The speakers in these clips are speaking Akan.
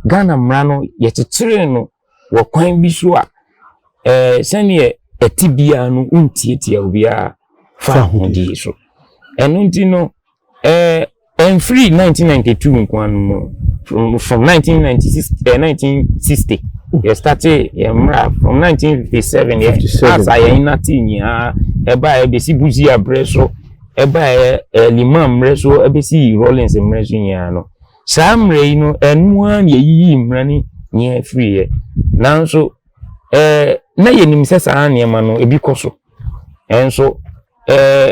Ghana mmara no yɛkyekyeree no wɔ kwan bi so a sɛneɛ ɛte biara no wontiatia obiara fa ahodie so. Ɛno nti no ɛmfiri 1992 nko ano mu, from 1996, 1960 yɛ starte yɛ mmara, from 1957 yɛ asa yɛn nate nyinaa ɛbaa ɛbɛsi Busia berɛ so, ɛbaa Limann mmerɛ so, ɛbɛsi Rawlings mmerɛ so nyinaa no, saa mmerɛ yi no ɛno ara na yɛyiyi mmara no nyinaa firiiɛ. Nanso na yɛnim sɛ saa nneɛma no ebi kɔ so. Ɛnso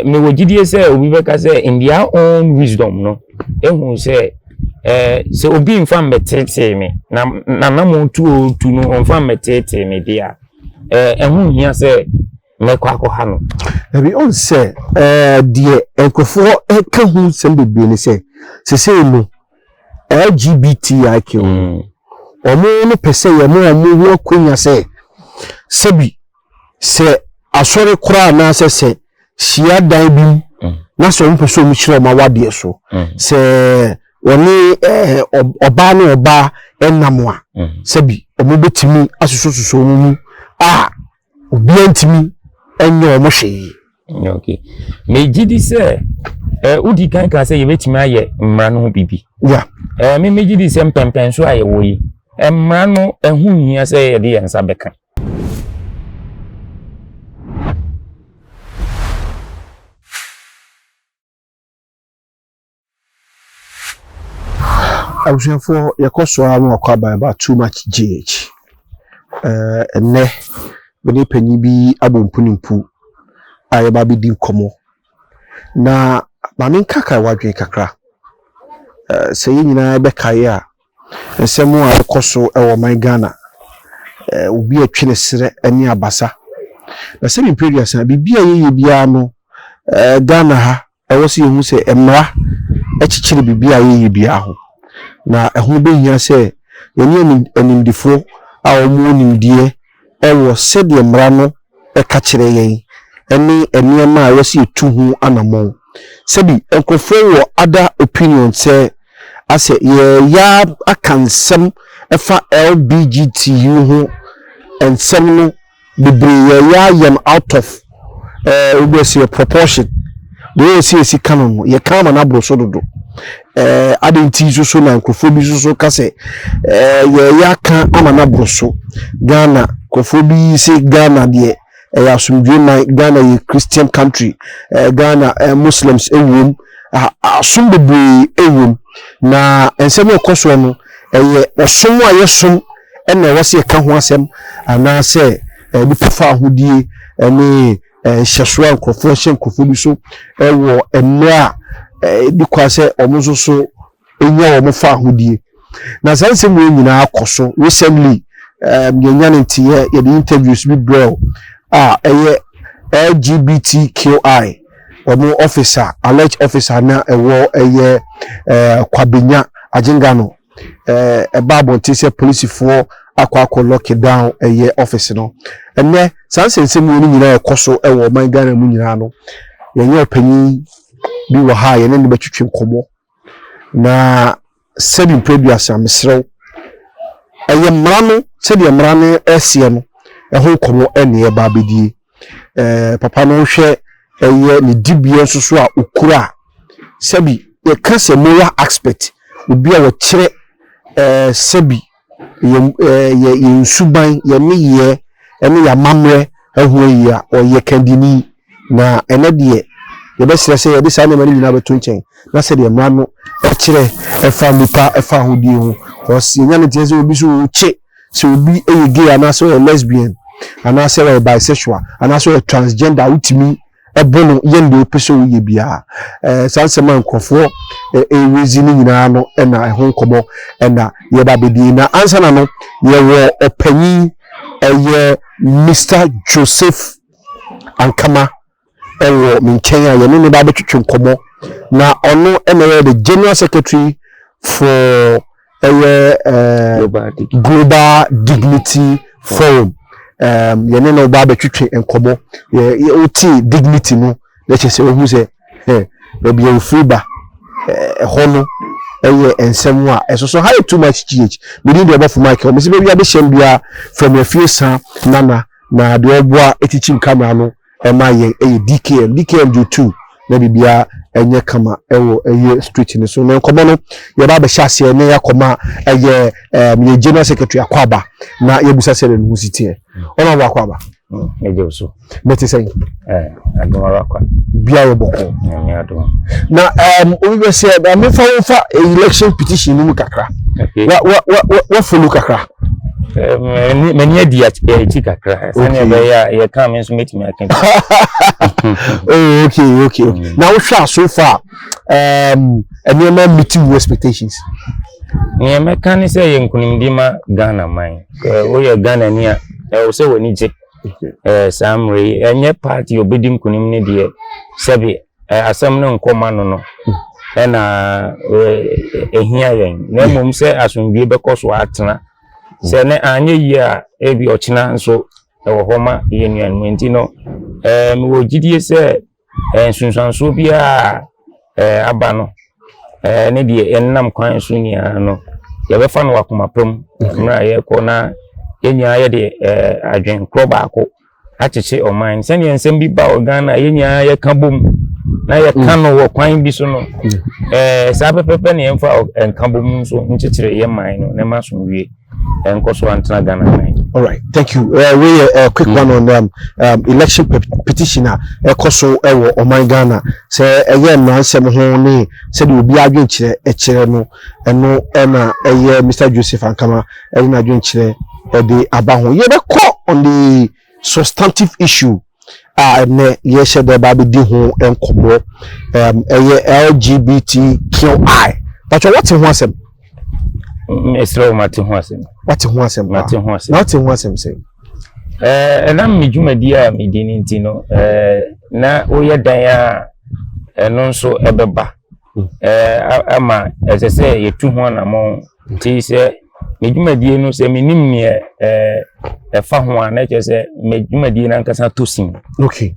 mewɔ gyidie sɛ obi bɛka sɛ in their own wisdom no ehu sɛ sɛ obi nfa mbɛtetee me na nanam tu otu no ɔnfa mbɛtetee me deɛ a, ɛho nhia sɛ mɛkɔ akɔha no. Dabi, ɔn sɛ deɛ nkurɔfoɔ ɛka ho nsɛm bebree ne sɛ sesei no LGBTIQ ɔmo no pɛ sɛ yɛmo ɔmo ho akonnwa sɛ sɛbi sɛ asɔre koraa anaasɛ sɛ hyia dan bi mu na sɛ ɔmo pɛ sɛ ɔmo kyerɛ ɔmo awadeɛ so sɛ wɔne ɔbaa ne ɔbaa ɛnam a, sɛbi ɔmo bɛtumi asosɔsosɔ ɔmo mu a obiara ntumi ɛnyɛ ɔmo hwee. Okay, megye di sɛ wodi kan ka sɛ yɛbɛtumi ayɛ mmara no ho biribi. Me megye di sɛ mpɛmpɛnso a yɛwɔ yi, mmara no ɛho nhia sɛ yɛde yɛn nsa bɛka. Abusuafoɔ, yɛkɔ so ara ma wakɔ aban ba Too Much GH. Ɛnnɛ me ne panyin bi abɔ mpunimpu a yɛba abɛdi nkɔmmɔ. Na maame nkakae wadwene kakra. Sɛ yɛn nyinaa bɛkae a, nsɛm a ɛkɔ so wɔ ɔman Ghana, obi a ɛtwe ne serɛ ne abasa. Na sɛbi mpere biribi a yɛyɛ biara no, Ghana ha ɛwɔ sɛ yɛhu sɛ mmara kyekyere biribi a yɛyɛ biara ho. Na ɛho bɛhia sɛ yɛne animdifoɔ a wɔwɔ nimdeɛ ɛwɔ sɛdeɛ mmara no ɛka kyerɛ yɛn ɛne nneɛma a ɛwɔ sɛ yɛtu ho anammɔn. Sɛbi nkurɔfoɔ wɔ other opinion sɛ asɛ yɛyɛ aka nsɛm ɛfa LBGTU ho nsɛm no bebree, yɛyɛ ayɛ no out of wobɛsɛ proportion deɛ yɛ sɛ yɛsi ka no, yɛka ama no aboro so dodo. Ade nti nso so na nkurɔfoɔ bi nso so ka sɛ yɛyɛ aka ama no aboro so. Ghana nkurɔfoɔ bi sɛ Ghana deɛ ɛyɛ asomdwe man, Ghana yɛ Christian country, Ghana Muslims ɛwom, asom bebree ɛwom, na nsɛm a ɛkɔ soɔ no ɛyɛ ɔsom a yɛsom ɛna ɛwɔ sɛ yɛka ho asɛm anaasɛ nipa fa ahodie ɛne nhyɛsoɔ a nkurɔfoɔ hyɛ nkurɔfoɔ bi so ɛwɔ mmerɛ a ebi kwa sɛ wɔn nso so enya wɔn fa ahodie. Na saa nsɛm wei nyinaa kɔ so. Recently yɛnya ne nteɛ, yɛde interviews bi brɛ a ɛyɛ LGBTQI wɔn officer, alleged officer na ɛwɔ ɛyɛ Kwabenya Agyengano, ɛba abɔnten sɛ polisifoɔ akɔ lock down ɛyɛ office no. Ɛnɛ saa nsɛnsɛm wei no nyinaa ɛkɔ so ɛwɔ ɔman Ghana mu nyinaa no, yɛnyɛ ɔpanyin bi wɔ ha a yɛne no bɛtwitwi nkɔmmɔ. Na sɛbi mpɛ aduasa, mesrɛw, ɛyɛ mmara no sɛdeɛ mmara no ɛseɛ no ɛho nkɔmmɔ ɛne ɛba abɛdie. Papa no hwɛ ɛyɛ ne dibea nso so a okura a, sɛbi yɛka sɛ moral aspect, obi a wɔkyerɛ sɛbi yɛn ɛɛ yɛ yɛn suban, yɛn nneyɛɛ ɛne yɛn amammerɛ ɛho ayi a ɔyɛ kandini. Na ɛnɛ deɛ yɛbɛsrɛ sɛ yɛde saa nneɛma no nyinaa bɛto nkyɛn na sɛdeɛ mmara no ɛkyerɛ ɛfa nipa ɛfa ahodie ho ɔsi yɛnya ne teɛ sɛ obi so ɔkye sɛ obi ɛyɛ gay anaasɛ ɔyɛ lesbian anaasɛ ɔyɛ bisexual anaasɛ ɔyɛ transgender, wotumi ɛbɔ no yɛn deɛ ɔpɛ sɛ ɔyɛ biara. Saa nsɛm a nkurɔfoɔ ɛrezi no nyinaa no ɛna ɛho nkɔmɔ ɛna yɛba abɛdie. Na ansa na no yɛwɔ ɔpanyin ɛyɛ Mr Joseph Ankama ɛwɔ me nkyɛn a yɛne ne ba abɛtwitwi nkɔmɔ, na ɔno ɛna ɛyɛ the general secretary for ɛyɛ Global Dignity Forum. Yɛne no ba abɛtwitwi nkɔmɔ. Yɛ yɛ wote dignity no na kyerɛ sɛ ohu sɛ baabi a ofiri ba ɛhɔ no. Ɛyɛ nsɛm a ɛsoso ha. Yɛ Too Much GH. Mede deɛ ɔbɔfo Michael mesi baabi abɛhyɛm biara from afie sa nana na deɛ ɔboa etikyim camera no ɛma yɛn ɛyɛ DKM DKM do two na biribiara ɛnyɛ kama ɛwɔ ɛyɛ street ne so. Na nkɔmɔ no, yɛba abɛhyɛ aseɛ ne yɛakɔma ɛyɛ yɛ general secretary akɔ na yɛbusa sɛ ne ho si teɛ. Ɔno abo akɔ aba. Megye so. Mɛte sɛn? Adom ara kwa. Bia yɛ bɔkɔɔ. Nyame adom. Na obi bɛ sɛ mefa wofa election petition no mu kakra. Wa wa wa wa follow kakra. M'ani adi akyi kakra sɛnea ɛbɛyɛ a yɛka me nso mɛtumi aka. Oh, okay. Na wohwɛ a, so far nneɛma meeting your expectations? Nea mɛka ne sɛ yɛ nkonimdi ma Ghana man. Woyɛ Ghana ni a, ɛwɔ sɛ w'ani gye saa mmerɛ yi. Ɛnyɛ party obɛdi nkonim ne deɛ, sɛbi asɛm no nkɔma no ɛna ɛhia yɛn, na mmom sɛ asomdwie bɛkɔ so atena sɛ ne anyɛ yie a, ebi ɔkyena nso ɛwɔ hɔ ma yɛ nuanom. Nti no mewɔ gyidie sɛ nsunsuansoɔ biara aba no ne deɛ ɛnam kwan so nyinaa no, yɛbɛfa no wɔ akoma pam mmerɛ a yɛrekɔ na yɛn nyinaa yɛde adwen korɔ baako akyekye ɔman, sɛnea nsɛm bi ba wɔ Ghana, yɛn nyinaa yɛka bom na yɛka no wɔ kwan bi so no, saa pɛpɛpɛ na yɛmfa nka bom nso nkyekyere yɛn man no na ɛma asomdwie nkɔ so antena Ghana man. All right, thank you. We a quick one on election petition a ɛkɔ so ɛwɔ ɔman Ghana sɛ ɛyɛ mmaransɛm ho ne sɛdeɛ obi adwenkyerɛ ɛkyerɛ no. Ɛno ɛna ɛyɛ Mr Joseph Ankama ɛde n'adwenkyerɛ ɛde aba ho. Yɛbɛkɔ on the substantive issue a ɛnɛ yɛhyɛ dɛ ba abɛdi ho nkɔmmɔ, ɛyɛ LGBTQI. Patro, wɔte ho asɛm? Mesrɛ wo, mate ho asɛm. Wate ho asɛm paa? Mate ho asɛm. Na wote ho asɛm sɛ? Ɛnam me dwumadi a medi no nti no, na woyɛ dan a ɛno nso ɛbɛba ama ɛsɛ sɛ yɛtu ho anammɔn. Nti sɛ me dwumadie no sɛ menim neɛ ɛfa ho a, na kyerɛ sɛ me dwumadie no ankasa tɔ sin. Okay,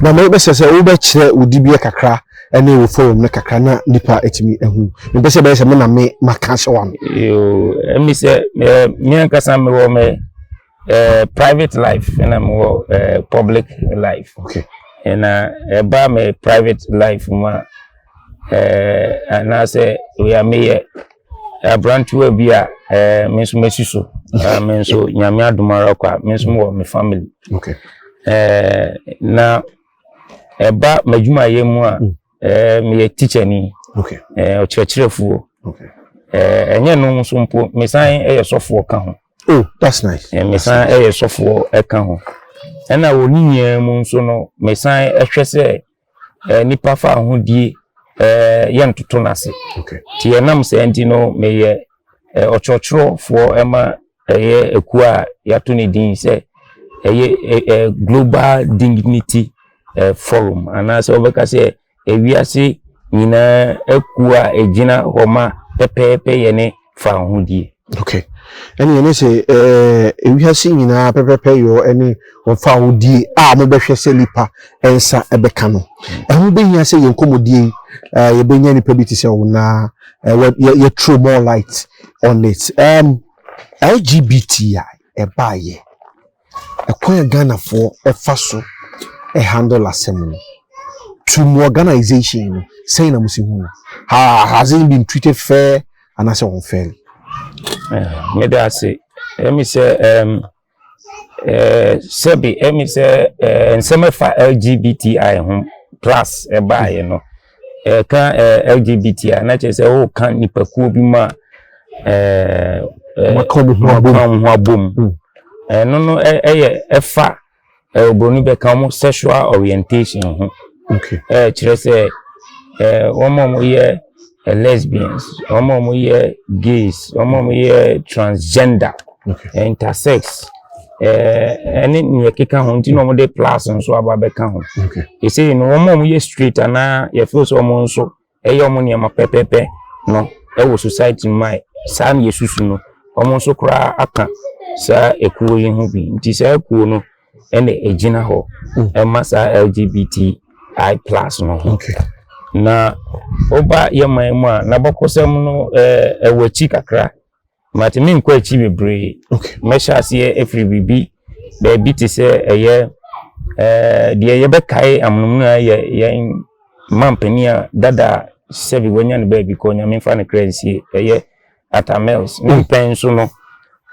na mebɛsɛ sɛ wobɛkyerɛ wo dibea kakra ɛne wo forum no kakra na nipa atumi ahu. Mepɛ sɛ ɛbɛyɛ sɛ me na me maka hyɛ wa no. Yoo, ɛmi sɛ me ankasa mewɔ me private life ɛna mewɔ public life. Ɛna ɛba me private life mu a, anaasɛ wei a meyɛ aberantewa bi a me nso masi so, me nso Nyame adom ara kɔ a, me nso mewɔ me family. Na ɛba m'adwumayɛ mu a, meyɛ teacher ni, ɔkyerɛkyerɛfoɔ. Ɛnyɛ no nso mpo, mesan yɛ sɔfoɔ ka ho. Oh, that's nice. Mesan yɛ sɔfoɔ ka ho. Ɛna wɔ ne nyinaa mu nso no, mesan hwɛ sɛ nipa fa ahodie yɛntoto n'ase. Nti ɛnam saa nti no, meyɛ ɔkyerɛkyerɛfoɔ ɛma ɛyɛ ekuo a yɛato ne din sɛ ɛyɛ Global Dignity Forum, anaasɛ wɔbɛka sɛ ewiase nyinaa ekuo a egyina hɔ ma pɛpɛɛpɛ yɛ ne fa ahodie. Okay, ɛne yɛne sɛ ewiase nyinaa pɛpɛpɛ yɔ ɛne wɔfa ahodie a mobɛhwɛ sɛ nipa nsa ɛbɛka no. Ɛho bɛhia sɛ yɛn nkɔmmɔdie yi yɛbɛnya nipa bi te sɛ wo na yɛ throw more light on it. LGBT a ɛbaayɛ, ɛkwan a Ghanafoɔ ɛfa so ɛhandle asɛm no to mu organization no, sɛn na mo si hu no? Has it been treated fair anaasɛ unfairly? Meda ase. Ɛmi sɛ sɛbi ɛmi sɛ nsɛm ɛfa LGBTI ho plus ɛbaayɛ no, ɛka LGBTI na kyerɛ sɛ ɔka nipakuo bi mu a wɔaka wɔn ho abom. Wɔaka wɔn ho abom. Ɛno no ɛyɛ ɛfa obroni bɛka wɔn sexual orientation ho. Ɛkyerɛ sɛ wɔn a wɔyɛ lesbians, wɔn a wɔyɛ gays, wɔn a wɔyɛ transgender, intersex, ɛne nea ɛkeka ho. Nti na wɔde plus nso aba bɛka ho. Ɛsei no, wɔn a wɔyɛ straight anaa yɛfeel sɛ wɔn nso ɛyɛ wɔn nneɛma pɛpɛɛpɛ no ɛwɔ society mu a, saa na yɛsusu no, wɔn nso koraa aka saa ekuo yi ho bi. Nti saa ekuo no ɛna ɛgyina hɔ ɛma saa LGBTI plus no ho. Okay. Na woba yɛ man mu a, n'abakɔsɛm no ɛwɔ akyi kakra. Mate menkɔ akyi bebree. Mɛhyɛ aseɛ afiri biribi baabi te sɛ ɛyɛ deɛ yɛbɛkae amonom no yɛ yɛn mampanin a dada a sɛbi wanya no baabi kɔ, Nyame mfa no kra nsie, ɛyɛ Atta Mills. Ne mpɛn nso no,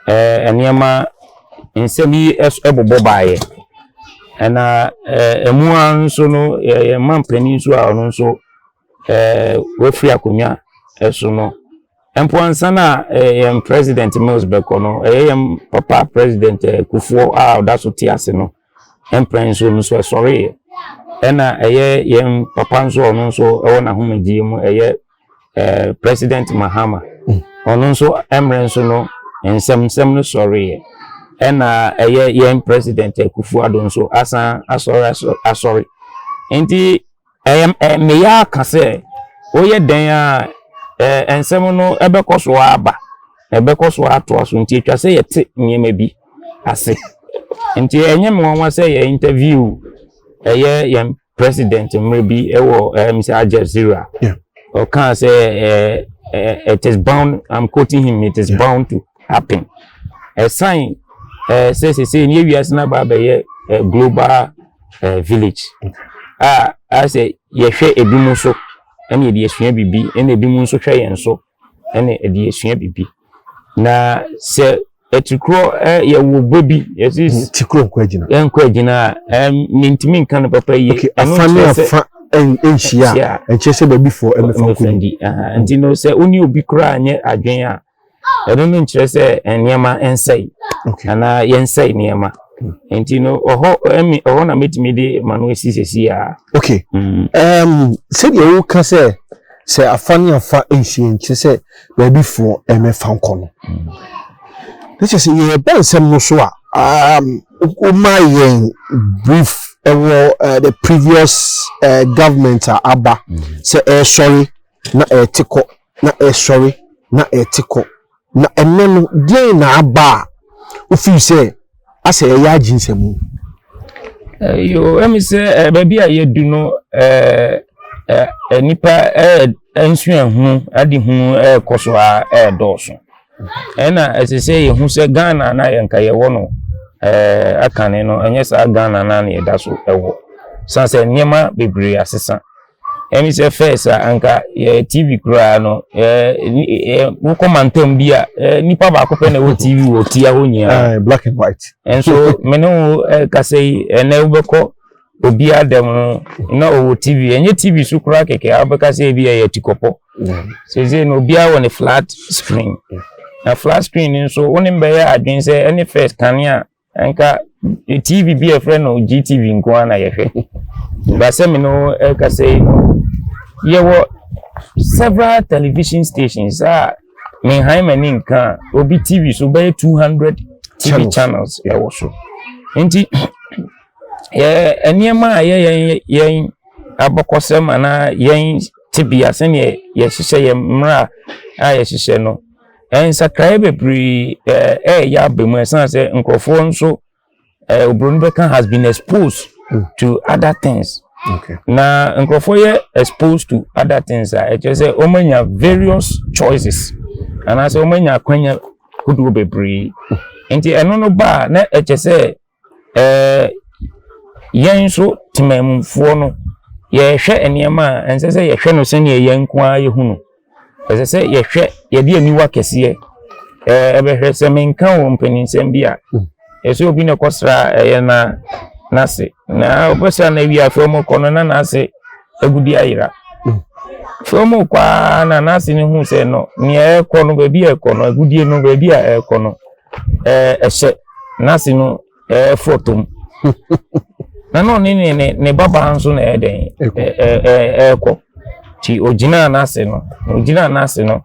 nneɛma nsɛm yi ɛbobɔ baeɛ. Ɛna ɛmu ara nso no, yɛn mampanin nso a ɔno nso wafiri akonnwa so no mpo, ansa na yɛn President Mills bɛkɔ no, ɛyɛ yɛn papa President Kufuor a ɔda so te ase no mpɛn nso no nso ɛsɔreeɛ. Ɛna ɛyɛ yɛn papa nso, ɔno nso ɛwɔ n'ahomegyeɛ mu, ɛyɛ President Mahama, ɔno nso mmerɛ nso no nsɛmnsɛm no sɔreeɛ. Ɛna ɛyɛ yɛn President Akufo-Addo nso asan asɔre asɔre. Nti ɛyɛ mmea aka sɛ woyɛ dan a, nsɛm no ɛbɛkɔ so aba, ɛbɛkɔ so atoa so. Nti atwa sɛ yɛte nneɛma bi ase. Nti ɛnyɛ me nwanwa sɛ yɛ interview ɛyɛ yɛn president mmerɛ bi ɛwɔ sɛ Al Jazeera, ɔkaa sɛ ɛɛ ɛɛ it is bound, I'm quoting him, "It is bound to happen." Ɛsan sɛ sese ne ewiase no aba abɛyɛ global village a asɛ yɛhwɛ ebi mu so ɛna yɛde esua bibi, ɛna ebi mu nso hwɛ yɛn so ɛna yɛde esua bibi. Na sɛ etikorɔ yɛwɔ bɔ bi yɛsi Tikuro nkɔ agyina. Yɛnkɔ agyina a, mintimi nka no papa yie. Okay, afa ne afa nhyia a, nkyerɛ sɛ baabi fo ɛmɛfa nkɔ. Ndi nti no, sɛ wo ne obi koraa nyɛ adwene a, ɛno no nkyerɛ sɛ nneɛma nsɛe anaa yɛnsɛe nneɛma. Nti no ɔhɔ ɛmi ɔhɔ na mɛtumi de ma no esi sisi a. Okay, sɛdeɛ woka sɛ afa ne afa nhyia nkyerɛ sɛ baabi foɔ ɛmɛfa nkɔ no, ne kyerɛ sɛ yɛbɛ nsɛm no so a, woma yɛn brief ɛwɔ the previous government a aba sɛ ɛresɔre na ɛrete kɔ, na ɛresɔre na ɛrete kɔ. Na ɛnɛ no, deɛn na aba a wofiri sɛ asɛ ɛyɛ agye nsɛm? Yo, ɛmi sɛ baabi a yɛdu no, ɛɛ nipa nsuahunu adehunu ɛɛkɔ so a ɛɛdɔɔso. Ɛna ɛsɛ sɛ yɛhu sɛ Ghana na yɛnka yɛwɔ no akane no, ɛnyɛ saa Ghana na na yɛda so ɛwɔ san sɛ nneɛma bebree asesa. Ɛmi sɛ first a anka yɛ TV koraa no, ɛɛ wokɔ mantam bi a, nipa baako pɛ na ɛwɔ TV wɔ tia hɔ nyinaa. Black and white. Nso me ne wo kasa yi, ɛnɛ wobɛkɔ obiara dɛm no na ɔwɔ TV. Ɛnyɛ TV so koraa kɛkɛ a wobɛka sɛ ebi ɛyɛ tikɔpɔ. Seesei no, obiara wɔ ne flat screen, na flat screen no nso, wo ne mbɛyɛ adwene sɛ ɛne first kanea nka TV bi a yɛfrɛ no GTV nko ara na yɛhwɛ basɛ me no. Ɛkasa yi no, yɛwɔ several television stations a menhan m'ani nka a obi TV so bɛyɛ 200 TV channels ɛwɔ so. Nti yɛ nneɛma a yɛ yɛn abɔkɔsɛm anaa yɛn tebea sɛnea yɛhyehyɛ yɛn mmara a yɛhyehyɛ no, nsakraeɛ bebree ɛɛyɛ aba mu, ɛsan sɛ nkurɔfoɔ nso oburoni bɛka has been exposed to other things. Na nkurɔfoɔ yɛ exposed to other things a, ɛkyerɛ sɛ wɔn various choices anaasɛ wɔn anya akwanya hodoɔ bebree. Nti ɛno no ba a, na ɛkyɛ sɛ yɛn nso temamufoɔ no, yɛhwɛ nneɛma a ɛnsɛ sɛ yɛhwɛ no sɛnea yɛn nko ara yɛhu no. Ɛsɛ sɛ yɛhwɛ, yɛde aniwa kɛseɛ ɛbɛhwɛ. Sɛ menka wɔ mpanyinsɛm bi a ɛsɛ obi na ɛkɔsra ɛyɛ na n'ase na ɔbɛsra na awie, afei ɔmo kɔ no na n'ase agudi ayera. Afei ɔmo kɔ ara na n'ase no hu sɛ no nea ɛrekɔ no, baabi a ɛrekɔ no, agudie no, baabi a ɛrekɔ no, ɛhyɛ n'ase no ɛɛfɔ tom na ɔne ne babaa nso na ɛyɛ dɛn ɛɛ ɛɛ ɛɛkɔ. Nti ogyinaa n'ase no, ogyinaa n'ase no,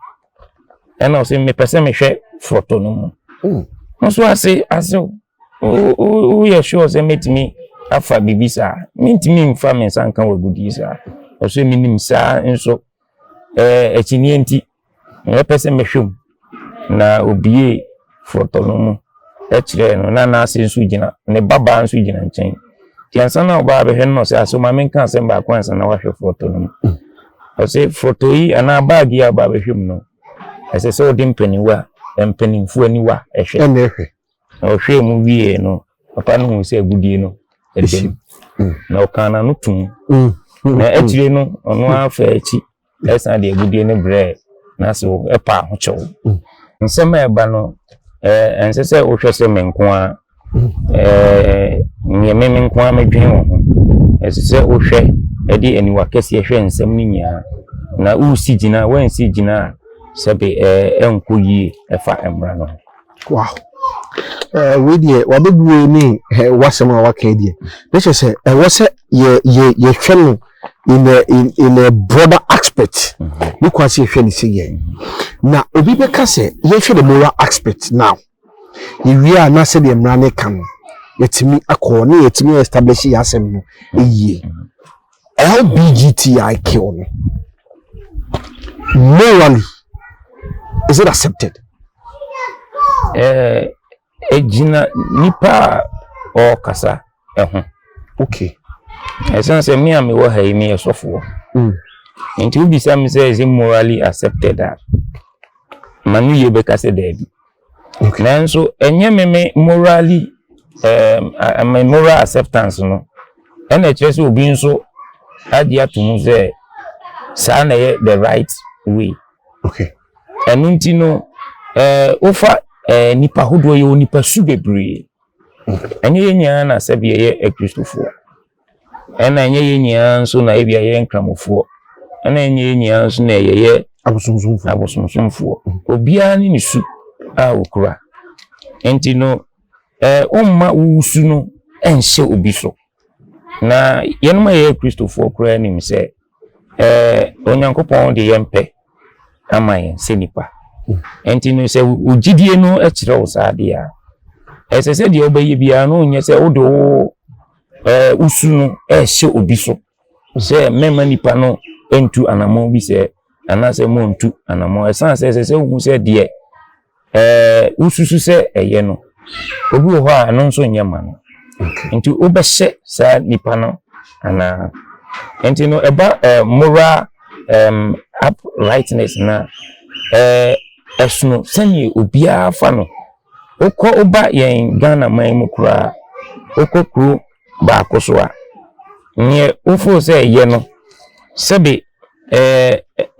ɛna ɔsɛ mepɛ sɛ mehwɛ frɔtɔ no mu nso ase ase woyɛ sure sɛ mɛtumi afa biribi saa? Mentumi mfa me nsa nka wɔ agudie saa. Ɔsɛ menim saa nso akyinnyeɛ nti mɛpɛ sɛ mɛhwɛ mu. Na obie frɔtɔ no mu ɛkyerɛɛ no, na n'ase nso gyina, ne babaa nso gyina nkyɛn. Nti ansa na ɔbaa bɛhwɛ no, na ɔsɛ asɛ maame nka asɛm baako ansa na wahwɛ frɔtɔ no mu. Ɔse foto yi anaa bag yi a ɔba abɛhwɛ mu no, ɛsɛ sɛ wode mpaniwa, mpanimfoɔ aniwa hwɛ. Ɛna ɛhwɛ. Na ɔhwɛɛ mu wieɛ no, papa no huu sɛ agudie no ɛda mu. Na ɔkaa n'ano tom. Na akyire no, ɔno ara faa akyi ɛsan de agudie no brɛɛ n'asew ɛpaa ho kyɛw. Nsɛm a ɛba no, ɛnsɛ sɛ wohwɛ sɛ me nko ara, neɛ me nko ara medwene wɔ ho. Ɛsɛ sɛ wohwɛ ɛde aniwa kɛseɛ hwɛ nsɛm no nyinaa. Na wosi gyina, woansi gyina a, sɛbe ɛnkɔ yie ɛfa mmara no ho. Wow. Wei deɛ wabɛbu wei ne wasɛm a waka yi deɛ ne kyerɛ sɛ ɛwɔ sɛ yɛ yɛ yɛhwɛ no in a broader aspect ne kwan sɛ yɛhwɛ ne sɛ yɛn na obi bɛka sɛ yɛhwɛ the moral aspect now, yɛwie a na sɛdeɛ mmara no ka no yɛtumi akɔ ne yɛtumi establish yɛ asɛm no yie. LBGTIQ no, morally, is it accepted? Ɛgyina nipa a ɔrekasa ɛho. Ɛsiane sɛ me a mewɔ ha yi, meyɛ sɔfoɔ. Nti wobisa me sɛ is it morally accepted a, ma no yie bɛka sɛ daabi. Nanso ɛnyɛ me morally me moral acceptance no ɛna ɛkyerɛ sɛ obi nso agye ato mu sɛ saa na ɛyɛ the right way. Ɛno nti no, wofa nipa ahodoɔ, yɛwɔ nipa su bebree. Ɛnyɛ yɛn nyinaa na sɛbi yɛyɛ akristofoɔ. Ɛna ɛnyɛ yɛn nyinaa nso na ebi yɛyɛ nkramofoɔ. Ɛna ɛnyɛ yɛn nyinaa nso na yɛyɛ abosomsomfoɔ. Abosomsomfoɔ. Obiara ne ne su a okura. Nti no, womma wo su no ɛnhyɛ obi so. Na yɛnom a yɛyɛ kristofoɔ koraa nim sɛ Onyankopɔn de yɛn pɛ ama yɛn sɛ nipa. Nti no, sɛ wo gyidie no kyerɛ wo saa adeɛ a, ɛsɛ sɛ deɛ wobɛyɛ biara no nyɛ sɛ wode wo wo su no ɛrehyɛ obi so sɛ mɛma nipa no ntu anammɔn bi sɛ anaasɛ montu anammɔn. Ɛsiane sɛ ɛsɛ sɛ wohu sɛ deɛ wosusu sɛ ɛyɛ no, obi wɔ hɔ a ɛno nso nyɛ ma no. Nti wobɛhyɛ saa nipa no anaa. Nti no, ɛba moral uprightness na ɛsono sɛnea obiara fa no. Wokɔ, woba yɛn Ghana man mu koraa, wokɔ kuro baako so a, neɛ wofoo sɛ ɛyɛ no, sɛbe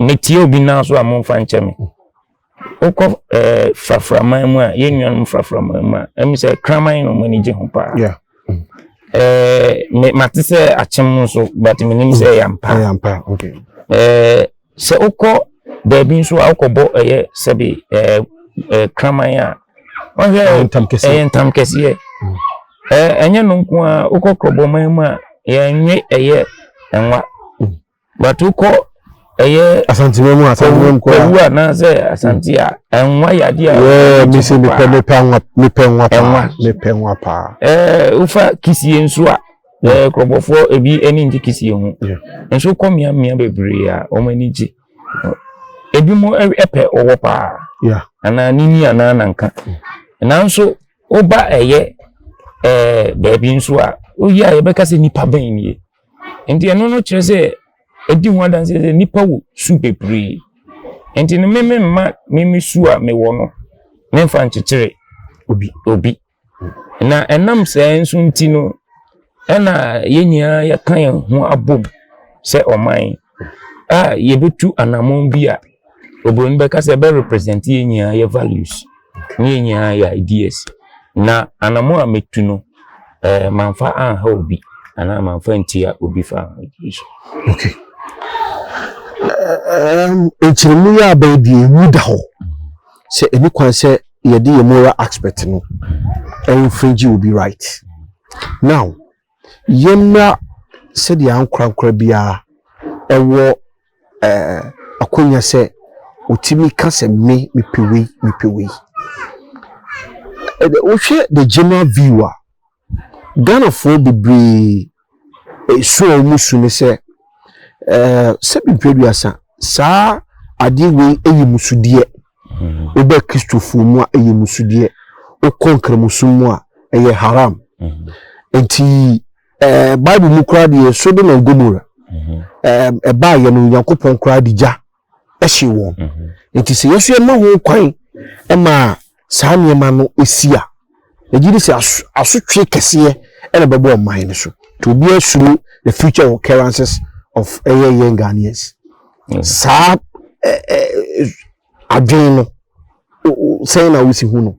metie obi nan so a, momfa nkyɛ me. Wokɔ fraframan mu a, yɛn nuanom fraframan mu a, ɛmu sɛ kraman na wɔn ani gye ho paa. Me mate sɛ akyem nso, but menim sɛ ɛyɛ ampa. Ɛyɛ ampa, okay. Sɛ wokɔ baabi nso a, wokɔbɔ ɛyɛ sɛbe ɛɛ ɛɛ kraman a, wɔhwɛ ɛyɛ ntam kɛseɛ. Ɛyɛ ntam kɛseɛ. Ɛnyɛ no nko a, wokɔ kurɔbɔman mu a, yɛnwe ɛyɛ nwa. But wokɔ ɛyɛ Asantema mu, Asantema mu koraa. Kwawu anaasɛ Asante a, ɛnwa yɛ adeɛ a Yeah, wɔn me sɛ gye mepɛ paa. Mepɛ nwa, mepɛ nwa paa. Ɛnwa. Mepɛ nwa paa. Wofa kisie nso a, kurɔbɔfoɔ ebi ani ngye kisie ho. Nso wokɔ mmeammea bebree a, wɔn ani gye. Ebi mo ɛpɛ ɔwɔ paa. Anaa nini anaa nanka. Nanso woba ɛyɛ baabi nso a, woyi a, yɛbɛka sɛ nipa bɛn nie. Nti ɛno no kyerɛ sɛ ɛdi ho adanseɛ sɛ nipa wɔ su bebree. Nti no, meme mma meme su a mewɔ no memfa nkyekyere obi. Obi. Na ɛnam saa nso nti no, ɛna yɛn nyinaa yɛka yɛn ho abom sɛ ɔman a yɛbɛtu anammɔn bi a oburoni bɛka sɛ ɛbɛ represent yɛn nyinaa yɛ values ne yɛn nyinaa yɛ ideas. Na anammɔn a mɛtu no, mamfa anha obi anaa mamfa ntia obi fa ahodie so. Okay. Nkyerɛmu yi aba yi deɛ, ewu da hɔ sɛ ɛni kwan sɛ yɛde yɛ moral aspect no infringe obi right. Now, yɛmmra sɛdeɛ ankorankora biara ɛwɔ akonnwa sɛ otumi ka sɛ me mepɛ wei, mepɛ wei. Wohwɛ the general view a, Ghanafoɔ bebree su a wɔn su ne sɛ sɛbi mpɛ saa adeɛ wei yɛ musudeɛ. Woba Kristofoɔ mu a, ɛyɛ musudeɛ. Wokɔ nkramosom mu a, ɛyɛ haram. Nti Bible mu koraa deɛ, Sodom and Gomorrah. Ɛbaayɛ no, Onyankopɔn koraa de gya ɛhye wɔn. Nti sɛ yɛso yɛma ho kwan ma saa nneɛma no esi a, megye di sɛ asotwe kɛseɛ ɛna ɛbɛbɔ ɔman no so. Nti obiara suro the future occurrences of ɛyɛ yɛn Ghanaians. Saa ɛ ɛ adwene no, sɛn na wosi hu no?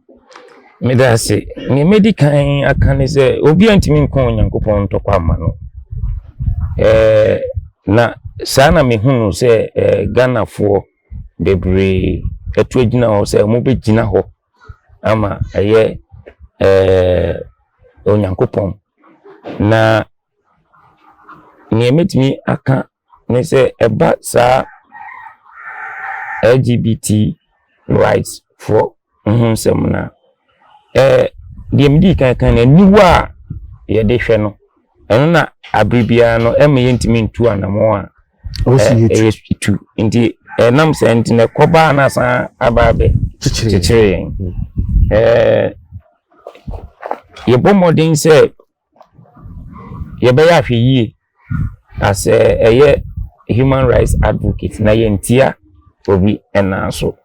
Meda ase. Nea medi kan aka ne sɛ obiara ntumi nko Onyankopɔn ntɔkwa ama no. Na saa na mehu no sɛ Ghanafoɔ bebree atu agyina hɔ sɛ wɔbɛgyina hɔ ama ɛyɛ Onyankopɔn. Na nea mɛtumi aka ne sɛ ɛba saa LGBT rights foɔ ho nsɛm no a, deɛ medi kan ka no, aniwa a yɛde hwɛ no, ɛno na abere biara no ɛma yɛntumi ntu anammɔn a ɛyɛ tu. Nti ɛnam sɛ nti na ɛkɔbaa na asan aba abɛ kyekyere yɛn. Yɛbɔ mmɔden sɛ yɛbɛyɛ ahwɛ yie as ɛyɛ human rights advocate na yɛntia obi ɛnan so,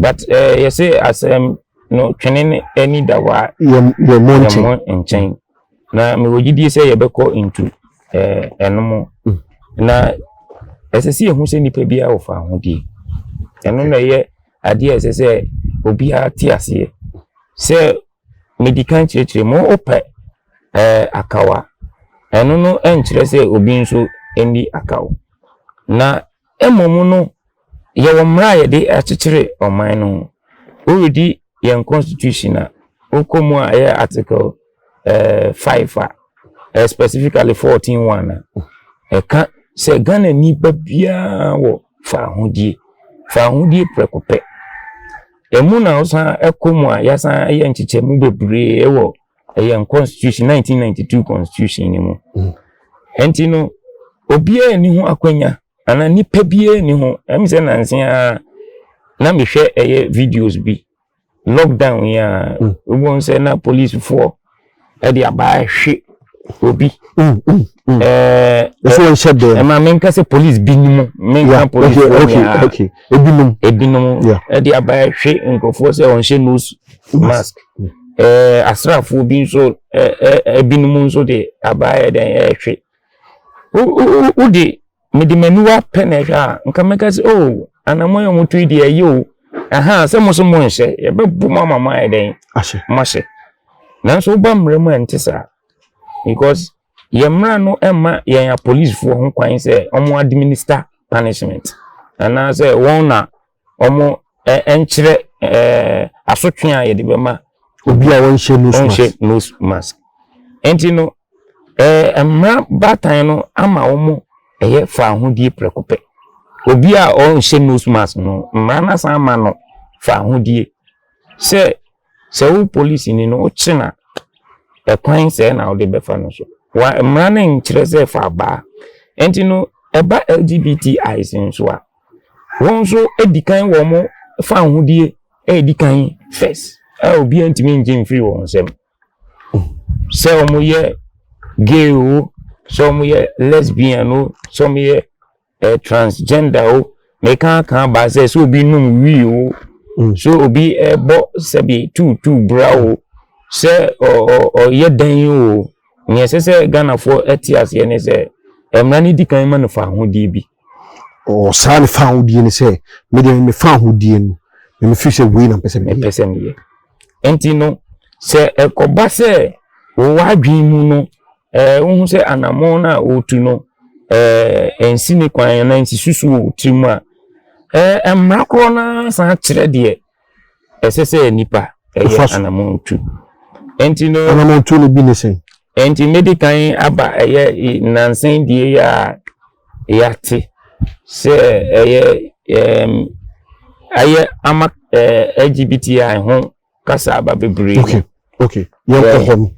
but yɛsɛ asɛm no twene ne ani da hɔ a yɛmmɔ nkyɛn. Yɛmmɔ nkyɛn. Na mewɔ gyidie sɛ yɛbɛkɔ into ɛno mu. Na ɛsɛ sɛ yɛhu sɛ nnipa biara wɔ fahodie. Ɛno na ɛyɛ adeɛ a ɛsɛ sɛ obiara te aseɛ sɛ medi kan kyerɛkyerɛ mu. Wopɛ akawa, ɛno no nkyerɛ sɛ obi nso nni akaw. Na mmom no, yɛwɔ mmara a yɛde akyekyere ɔman no ho. Woredi yɛn constitution a, wokɔ mu a, ɛyɛ article 5 a specifically 14(1) a ɛka sɛ Ghana nipa biara wɔ fahodie, fahodie prɛko pɛ. Ɛmu na wosan ɛkɔ mu a, yɛasan ɛyɛ nkyekyɛmu bebree ɛwɔ ɛyɛ constitution, 1992 constitution no mu. Ɛnti no, obiara nni ho akwanya anaa nipa biara nni ho. Ɛm sɛ nanse a na mehwɛ ɛyɛ videos bi, lockdown yi a, wobɛhu sɛ na policefoɔ ɛde abaa hwe obi. Ɛsɛ wɔn hyɛ dɛm. Ɛma menka sɛ police binom, menka policefoɔ nyinaa. Okay, ebinom. Ebinom ɛde abaa hwe nkurɔfoɔ sɛ ɔnhyɛ nose mask. Asraafoɔ bi nso ɛɛ ɛɛ ebinom nso de abaa yɛ dɛn ɛhwe. Wo wo wo de mede m'aniwa pɛ na ɛhwɛ a, nka mɛka sɛ, oh, anammɔn a wɔtu yi deɛ, ɛyɛ o, aha sɛ mo so mo nhyɛ, yɛbɛbo mo ama mo ayɛ dɛn? Ahyɛ. Mo ahyɛ. Nanso woba mmara mu a, ɛnte saa, because yɛn mmara no mma yɛn apolisifoɔ ho kwan sɛ wɔn administer punishment anaasɛ wɔn na wɔn nkyerɛ asotwe a yɛde bɛma obi a wɔnhyɛ nose mask. Ɔnhyɛ nose mask. Nti no, mmara baatan no ama wɔn ɛyɛ fa ahodie prɛko pɛ. Obi a ɔnhyɛ nose mask no, mmara no asan ama no fa ahodie sɛ wo polisi ni no, wokye na ɛkwan sɛ na wode bɛfa no so wa. Mmara no nkyerɛ sɛ fa abaa. Nti no, ɛba LGBTIs nso a, wɔn nso edi kan wɔ wɔn fa ahodie ɛdi kan first a obiara ntumi ngye mfiri wɔn nsam, sɛ wɔn yɛ gay o, sɛ wɔn yɛ lesbian o, sɛ wɔn yɛ transgender o. Meka kan ba sɛ obi num wii o, sɛ obi ɛbɔ sɛbi tuutuu bra o, sɛ ɔ ɔ ɔyɛ dan o, nea ɛsɛ sɛ Ghanafoɔ ɛte aseɛ ne sɛ mmara no di kan ma no fa ahodie bi. Ɔ saa ne fa ahodie ne sɛ mede me fa ahodie no, me firi sɛ wei na mpɛ sɛ meyɛ. Mepɛ sɛ meyɛ. Nti no, sɛ ɛkɔba sɛ wɔwɔ adwene mu no, wohu sɛ anammɔn no a wɔretu no ɛnsi ne kwan anaa nsi susu wɔ tiri mu a, mmara korɔ no san kyerɛ deɛ ɛsɛ sɛ nipa ɛyɛ anammɔn tu. Nti no, anammɔn tu no bi ne sɛn? Nti medi kan aba ɛyɛ nansan die yi a yɛate sɛ ɛyɛ ayɛ ama LGBTI ho kasa aba bebree. Okay, yɛnkɔ hɔ no.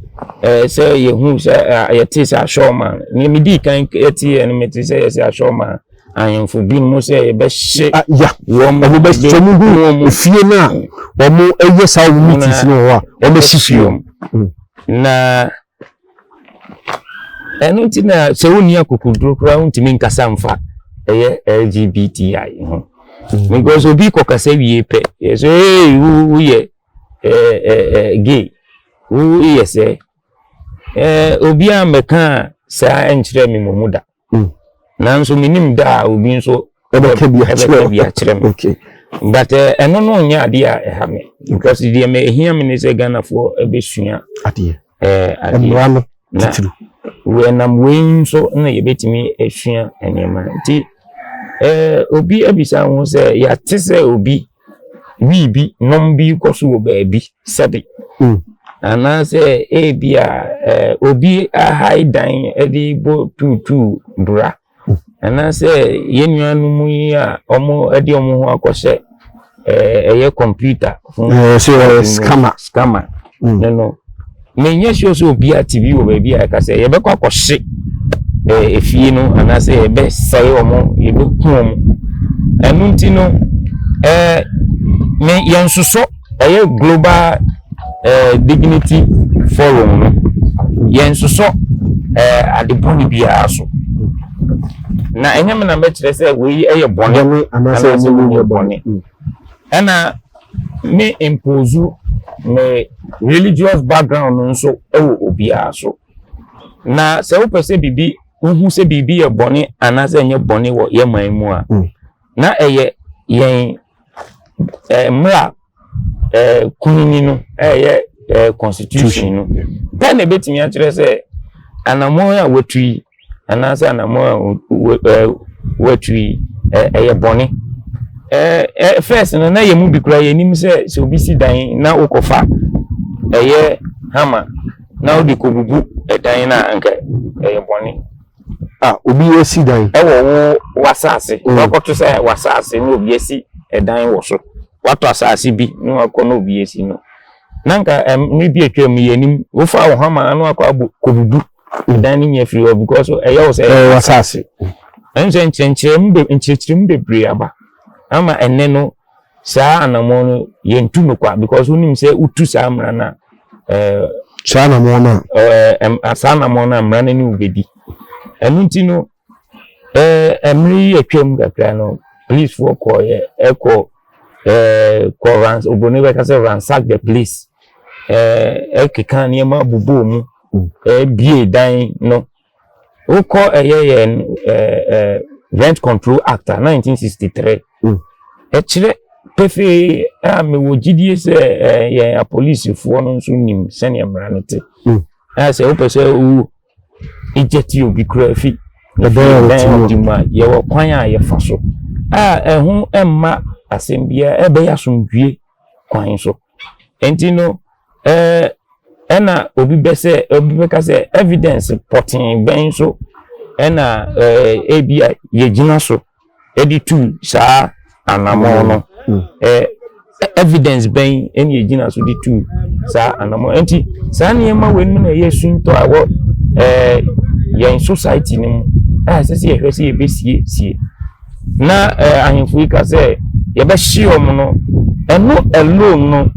Sɛ yɛhu sɛ yɛte sɛ asɔɔma nea medi kan yɛte yɛ no, mete sɛ yɛsɛ asɔɔma ahemfo bi mu sɛ yɛbɛhye ya wɔn. Ɔmo bɛ sɛ ɔmo hu efie no a ɔmo ɛyɛ saa ɔmo meetings no wɔ hɔ a, ɔmo bɛhye fie. Na Ɛno nti na sɛ wonni akokoduro koraa, wontumi nkasa mfa ɛyɛ LGBTI ho, because obi kɔkasa wie pɛ, yɛ sɛ, "Hey, wo woyɛ ɛɛ ɛɛ gay, woyɛ sɛ obi a mmɛka saa nkyerɛ me mmom da." Nanso menim da a obi nso ɛbɛka bi akyerɛ. Ɛbɛka bi akyerɛ me. But ɛno no nyɛ adeɛ a ɛha me, because deɛ me ehia me ne sɛ Ghanafoɔ ɛbɛsua adeɛ. Adeɛ. Mmara no na titiriw. Wɔnam wei nso na yɛbɛtumi asua nneɛma. Nti obi abisa ho sɛ yɛate sɛ obi wii bi nom bi kɔ so wɔ baabi sɛbi, anaasɛ ebi a obi ahae dan de bɔ tuutuu bra, anaasɛ yɛn nuanom yi a wɔn de wɔn ho akɔhyɛ ɛyɛ computer ho. Sɛ ɔyɛ scammer. Scammer. No, menyɛ sure sɛ obi ate bi wɔ baabi a ɛka sɛ yɛbɛkɔ akɔhye efie no anaasɛ yɛbɛsɛe wɔn, yɛbɛku wɔn. Ɛno nti no, me yɛnsosɔ ɛyɛ Global Dignity Forum no, yɛnsosɔ ade bɔne biara so, na ɛnyɛ me na mɛkyerɛ sɛ wei ɛyɛ bɔne bɔne anaasɛ anaasɛ ɛnyɛ wei yɛ bɔne. Bɔne. Ɛna me impose me religious background no nso ɛwɔ obiara so. Na sɛ wopɛ sɛ biribi, wohu sɛ biribi yɛ bɔne anaasɛ ɛnyɛ bɔne wɔ yɛn man mu a, na ɛyɛ yɛn mmerɛ kunini no, ɛyɛ constitution no pɛ na ebɛtumi akyerɛ sɛ anammɔn a watu yi anaasɛ anammɔn a watu yi ɛyɛ bɔne. ɛɛ ɛ first no, na yɛn mu bi koraa yɛnim sɛ obi si dan na wokɔfa ɛyɛ hammer na wode kɔbubu ɛdan no a, anka ɛyɛ bɔne. A obi asi dan. Ɛwɔ wo w'asase. Wakɔto sɛ w'asase na obi asi ɛdan wɔ so, watɔ asase bi na wakɔ na obi asi no, na nka mmere bi atwa mu, yɛnim wofa wo hammer na wakɔ abɔ kɔbubu ɛdan no nya firi hɔ because ɛyɛ wo sɛ ɛyɛ w'asase. Ɛno sɛ nkyerɛkyerɛmu bebree aba ama ɛnɛ no, saa anammɔn no yɛntu no kwa, because wonim sɛ wotu saa mmara no a saa anammɔn no a saa anammɔn no a, mmara no ne wo bɛdi. Ɛno nti no, mmerɛ yi atwam kakra no, policefoɔ kɔɔyɛ ɛkɔ kɔ rans, obroni bɛka sɛ ransack the place, ɛkeka nneɛma bobɔ mu, ɛbie dan no. Wokɔ ɛyɛ yɛn ɛɛ ɛɛ Rent Control Act a 1963, ɛkyerɛ pefee a mewɔ gyidie sɛ yɛn apolisifoɔ no nso nim sɛnea mmara no te. A sɛ wopɛ sɛ wo eject obi kura fi ɛdan a dan wɔte a mu. Ɔte mu a, yɛwɔ kwan a yɛfa so a ɛho mma asɛm biara, ɛbɛyɛ asomdwie kwan so. Nti no, ɛna obi bɛ sɛ obi bɛka sɛ evidence pɔtee bɛn so ɛna ebi a yɛgyina so ɛde tu saa anammɔn no? Evidence bɛn ɛna yɛgyina so de tu saa anammɔn? Nti saa nneɛma wei no na ɛyɛ suntɔ a ɛwɔ yɛn society no mu a ɛsɛ sɛ yɛhwɛ sɛ yɛbɛsiesie. Na ahemfo yi ka sɛ yɛbɛhye wɔn no, ɛno alone no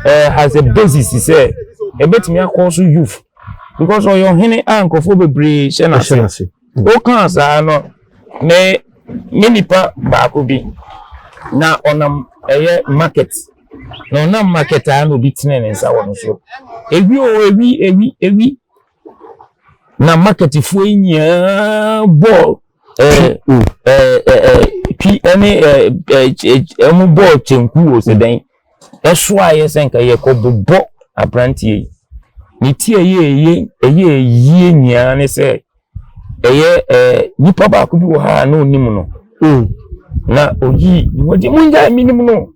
has a basis sɛ ɛbɛtumi akɔ so youth, because ɔyɛ ɔhene a nkurɔfoɔ bebree hyɛ ɛhyɛ n'ase. N'ase. Wokaa saa no, me nipa baako bi na ɔnam ɛyɛ market, na ɔnam market a, na obi tene ne nsa wɔ no so, ewi o, ewi, ewi, ewi, na marketfoɔ yi nyinaa bɔ ɛɛ ɛɛ twi ɛne ɛɛ ɛɛ ɛmo bɔɔ kyenku wɔ sɛ dɛn ɛso a yɛ sɛ nka yɛkɔ bobɔ aberanteɛ yi ne ti a ɛyɛ yie nyinaa ne sɛ ɛyɛ nipa baako bi wɔ ha a na onim no. Na oyi ne ho di, "Mungyae, minim no,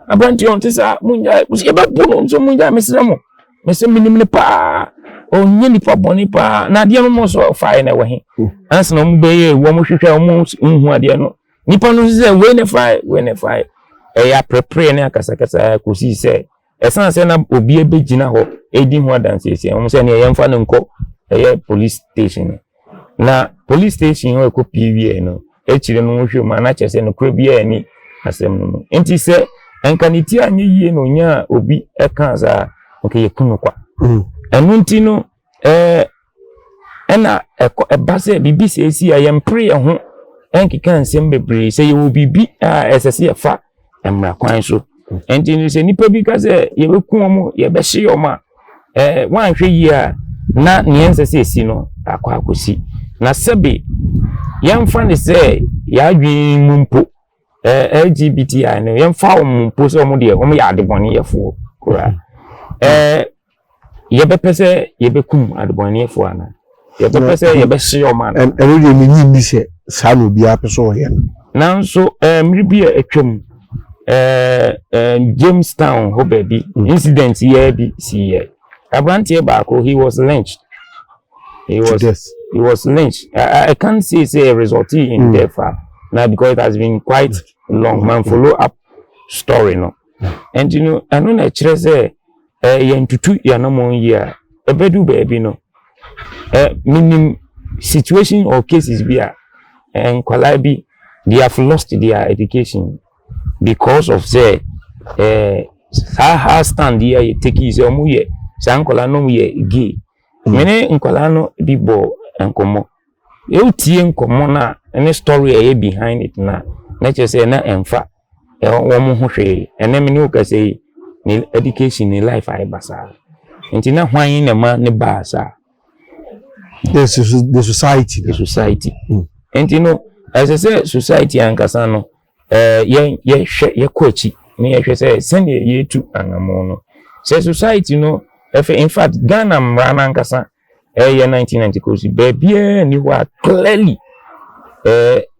aberanteɛ ɔnte saa, mungyae, yɛbɛbo no nso, mungyae, mesrɛ mo, mesɛ minim no paa, ɔnyɛ nipa bɔne paa." Na adeɛ no mo nso ɔfaeɛ na ɛwɔ he? Ansa na ɔmo bɛyɛ wɔn hwehwɛ, ɔmo nhu adeɛ no, nipa no nso sɛ wei ne fae, wei ne fae. Ɛyɛ aprɛprɛ ne akasakasa kɔsii sɛ ɛsan sɛ na obi bɛgyina hɔ edi ho adanseɛ, wɔn sɛ nea yɛmfa no nkɔ ɛyɛ police station. Na police station hɔ ɛkɔ pie wie no, akyire no wohwɛ mu a, na kyerɛ sɛ nokorɛ biara ni asɛm no mu. Nti sɛ nka ne ti anyɛ yie na onya a obi ɛka saa, nka yɛku no kwa. Ɛno nti no, Ɛna ɛkɔ ɛba sɛ biribi sɛ esi a, yɛmpere yɛn ho ɛnkeka nsɛm bebree. Sɛ yɛwɔ biribi a ɛsɛ sɛ yɛfa mmara kwan so. Nti no, sɛ nipa bi ka sɛ yɛbɛku wɔn, yɛbɛhye wɔn a, wɔanhwɛ yie a, na nea ɛnsɛ sɛ esi no akɔ akɔsi. Na sɛbe yɛmfa ne sɛ yɛadwene mu mpo, LGBTI no, yɛmfa wɔn mpo sɛ wɔn deɛ, wɔn yɛ adebɔneyɛfoɔ koraa, yɛbɛpɛ sɛ yɛbɛkum adebɔneyɛfoɔ anaa yɛbɛpɛ sɛ yɛbɛhye wɔn anaa? Ɛno deɛ, menyi nni sɛ saa na obiara pɛ sɛ ɔyɛ no. Nanso mmere bi a atwam, Jamestown hɔ baabi, incident yɛ bi si yɛ aberanteɛ baako, he was lynched. He to was death. He was lynched. I can't say it resulted in death now because it has been quite long. Man, follow up story no. And ɛno na ɛkyerɛ sɛ yɛntutu yɛn yie a, ɛbɛdu baabi no, minim situation or cases bi a nkwadaa bi, they have lost their education because of sɛ saa hard stand yi a yɛ take yi sɛ ɔmo yɛ saa nkwadaa no, ɔmo yɛ gay. Mene nkwadaa no bi bɔ nkɔmmɔ, ewutie nkɔmmɔ no a, ɛne story a ɛyɛ behind it na kyerɛ sɛ na ɛmfa wɔn ho hwee. Ɛnɛ me ne wo kasa yi, ne education, ne life ayɛ basaa. Nti na hwan na ma ne baa saa? Yes, the society. The society. Nti no, ɛsɛ sɛ society ankasa no, yɛn yɛhwɛ, yɛkɔ akyi na yɛhwɛ sɛ sɛnea yɛtu anammɔn no, sɛ society no ɛfɛ. In fact, Ghana mmara n'ankasa ɛyɛ 1990 kosi baabiara ni hɔ a clearly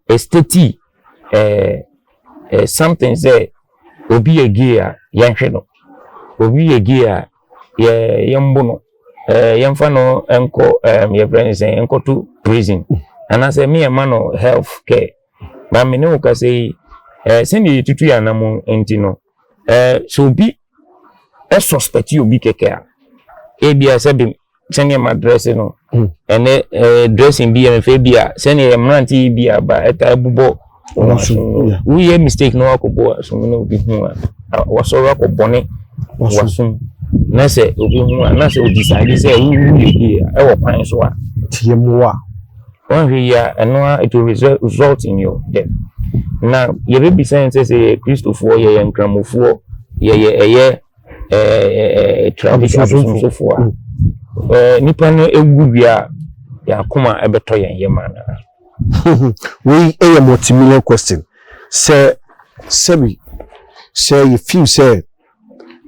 ɛstate ɛɛ ɛɛ something sɛ obi yɛ gay a yɛnhwɛ no, obi yɛ gay a yɛmbo no, yɛmfa no nkɔ yɛfrɛ no sɛ nkɔto prison anaasɛ me yɛma no health care. Ba me ne wo kasa yi, sɛnea yɛtutu yɛn anam nti no, sɛ obi ɛsuspect obi kɛkɛ a, ebia sɛbi sɛnea ma dress no, ɛnɛ dressing bi yɛ mfɛ bi a, sɛnea yɛ mmerante yi bi aba ɛta ɛbobɔ wɔn aso no, woyɛ mistake na wakɔbɔ asom na obi hu a, wasɔre akɔbɔne wasom na sɛ obi hu a, na sɛ odecide sɛ woyɛ gay a, ɛwɔ kwan so a tie mmoa. Wɔnhwɛ yi a, ɛno a it will result in your death. Na yɛbɛbisa yɛn sɛ yɛ Kristofoɔ, yɛyɛ Nkramofoɔ, yɛyɛ ɛyɛ ɛɛ tradition abosomsofoɔ a, nipa no ewu wie a, yɛn akoma ɛbɛtɔ yɛn yam anaa? Wei ɛyɛ multi-million question. Sɛ sɛbi sɛ yɛ feel sɛ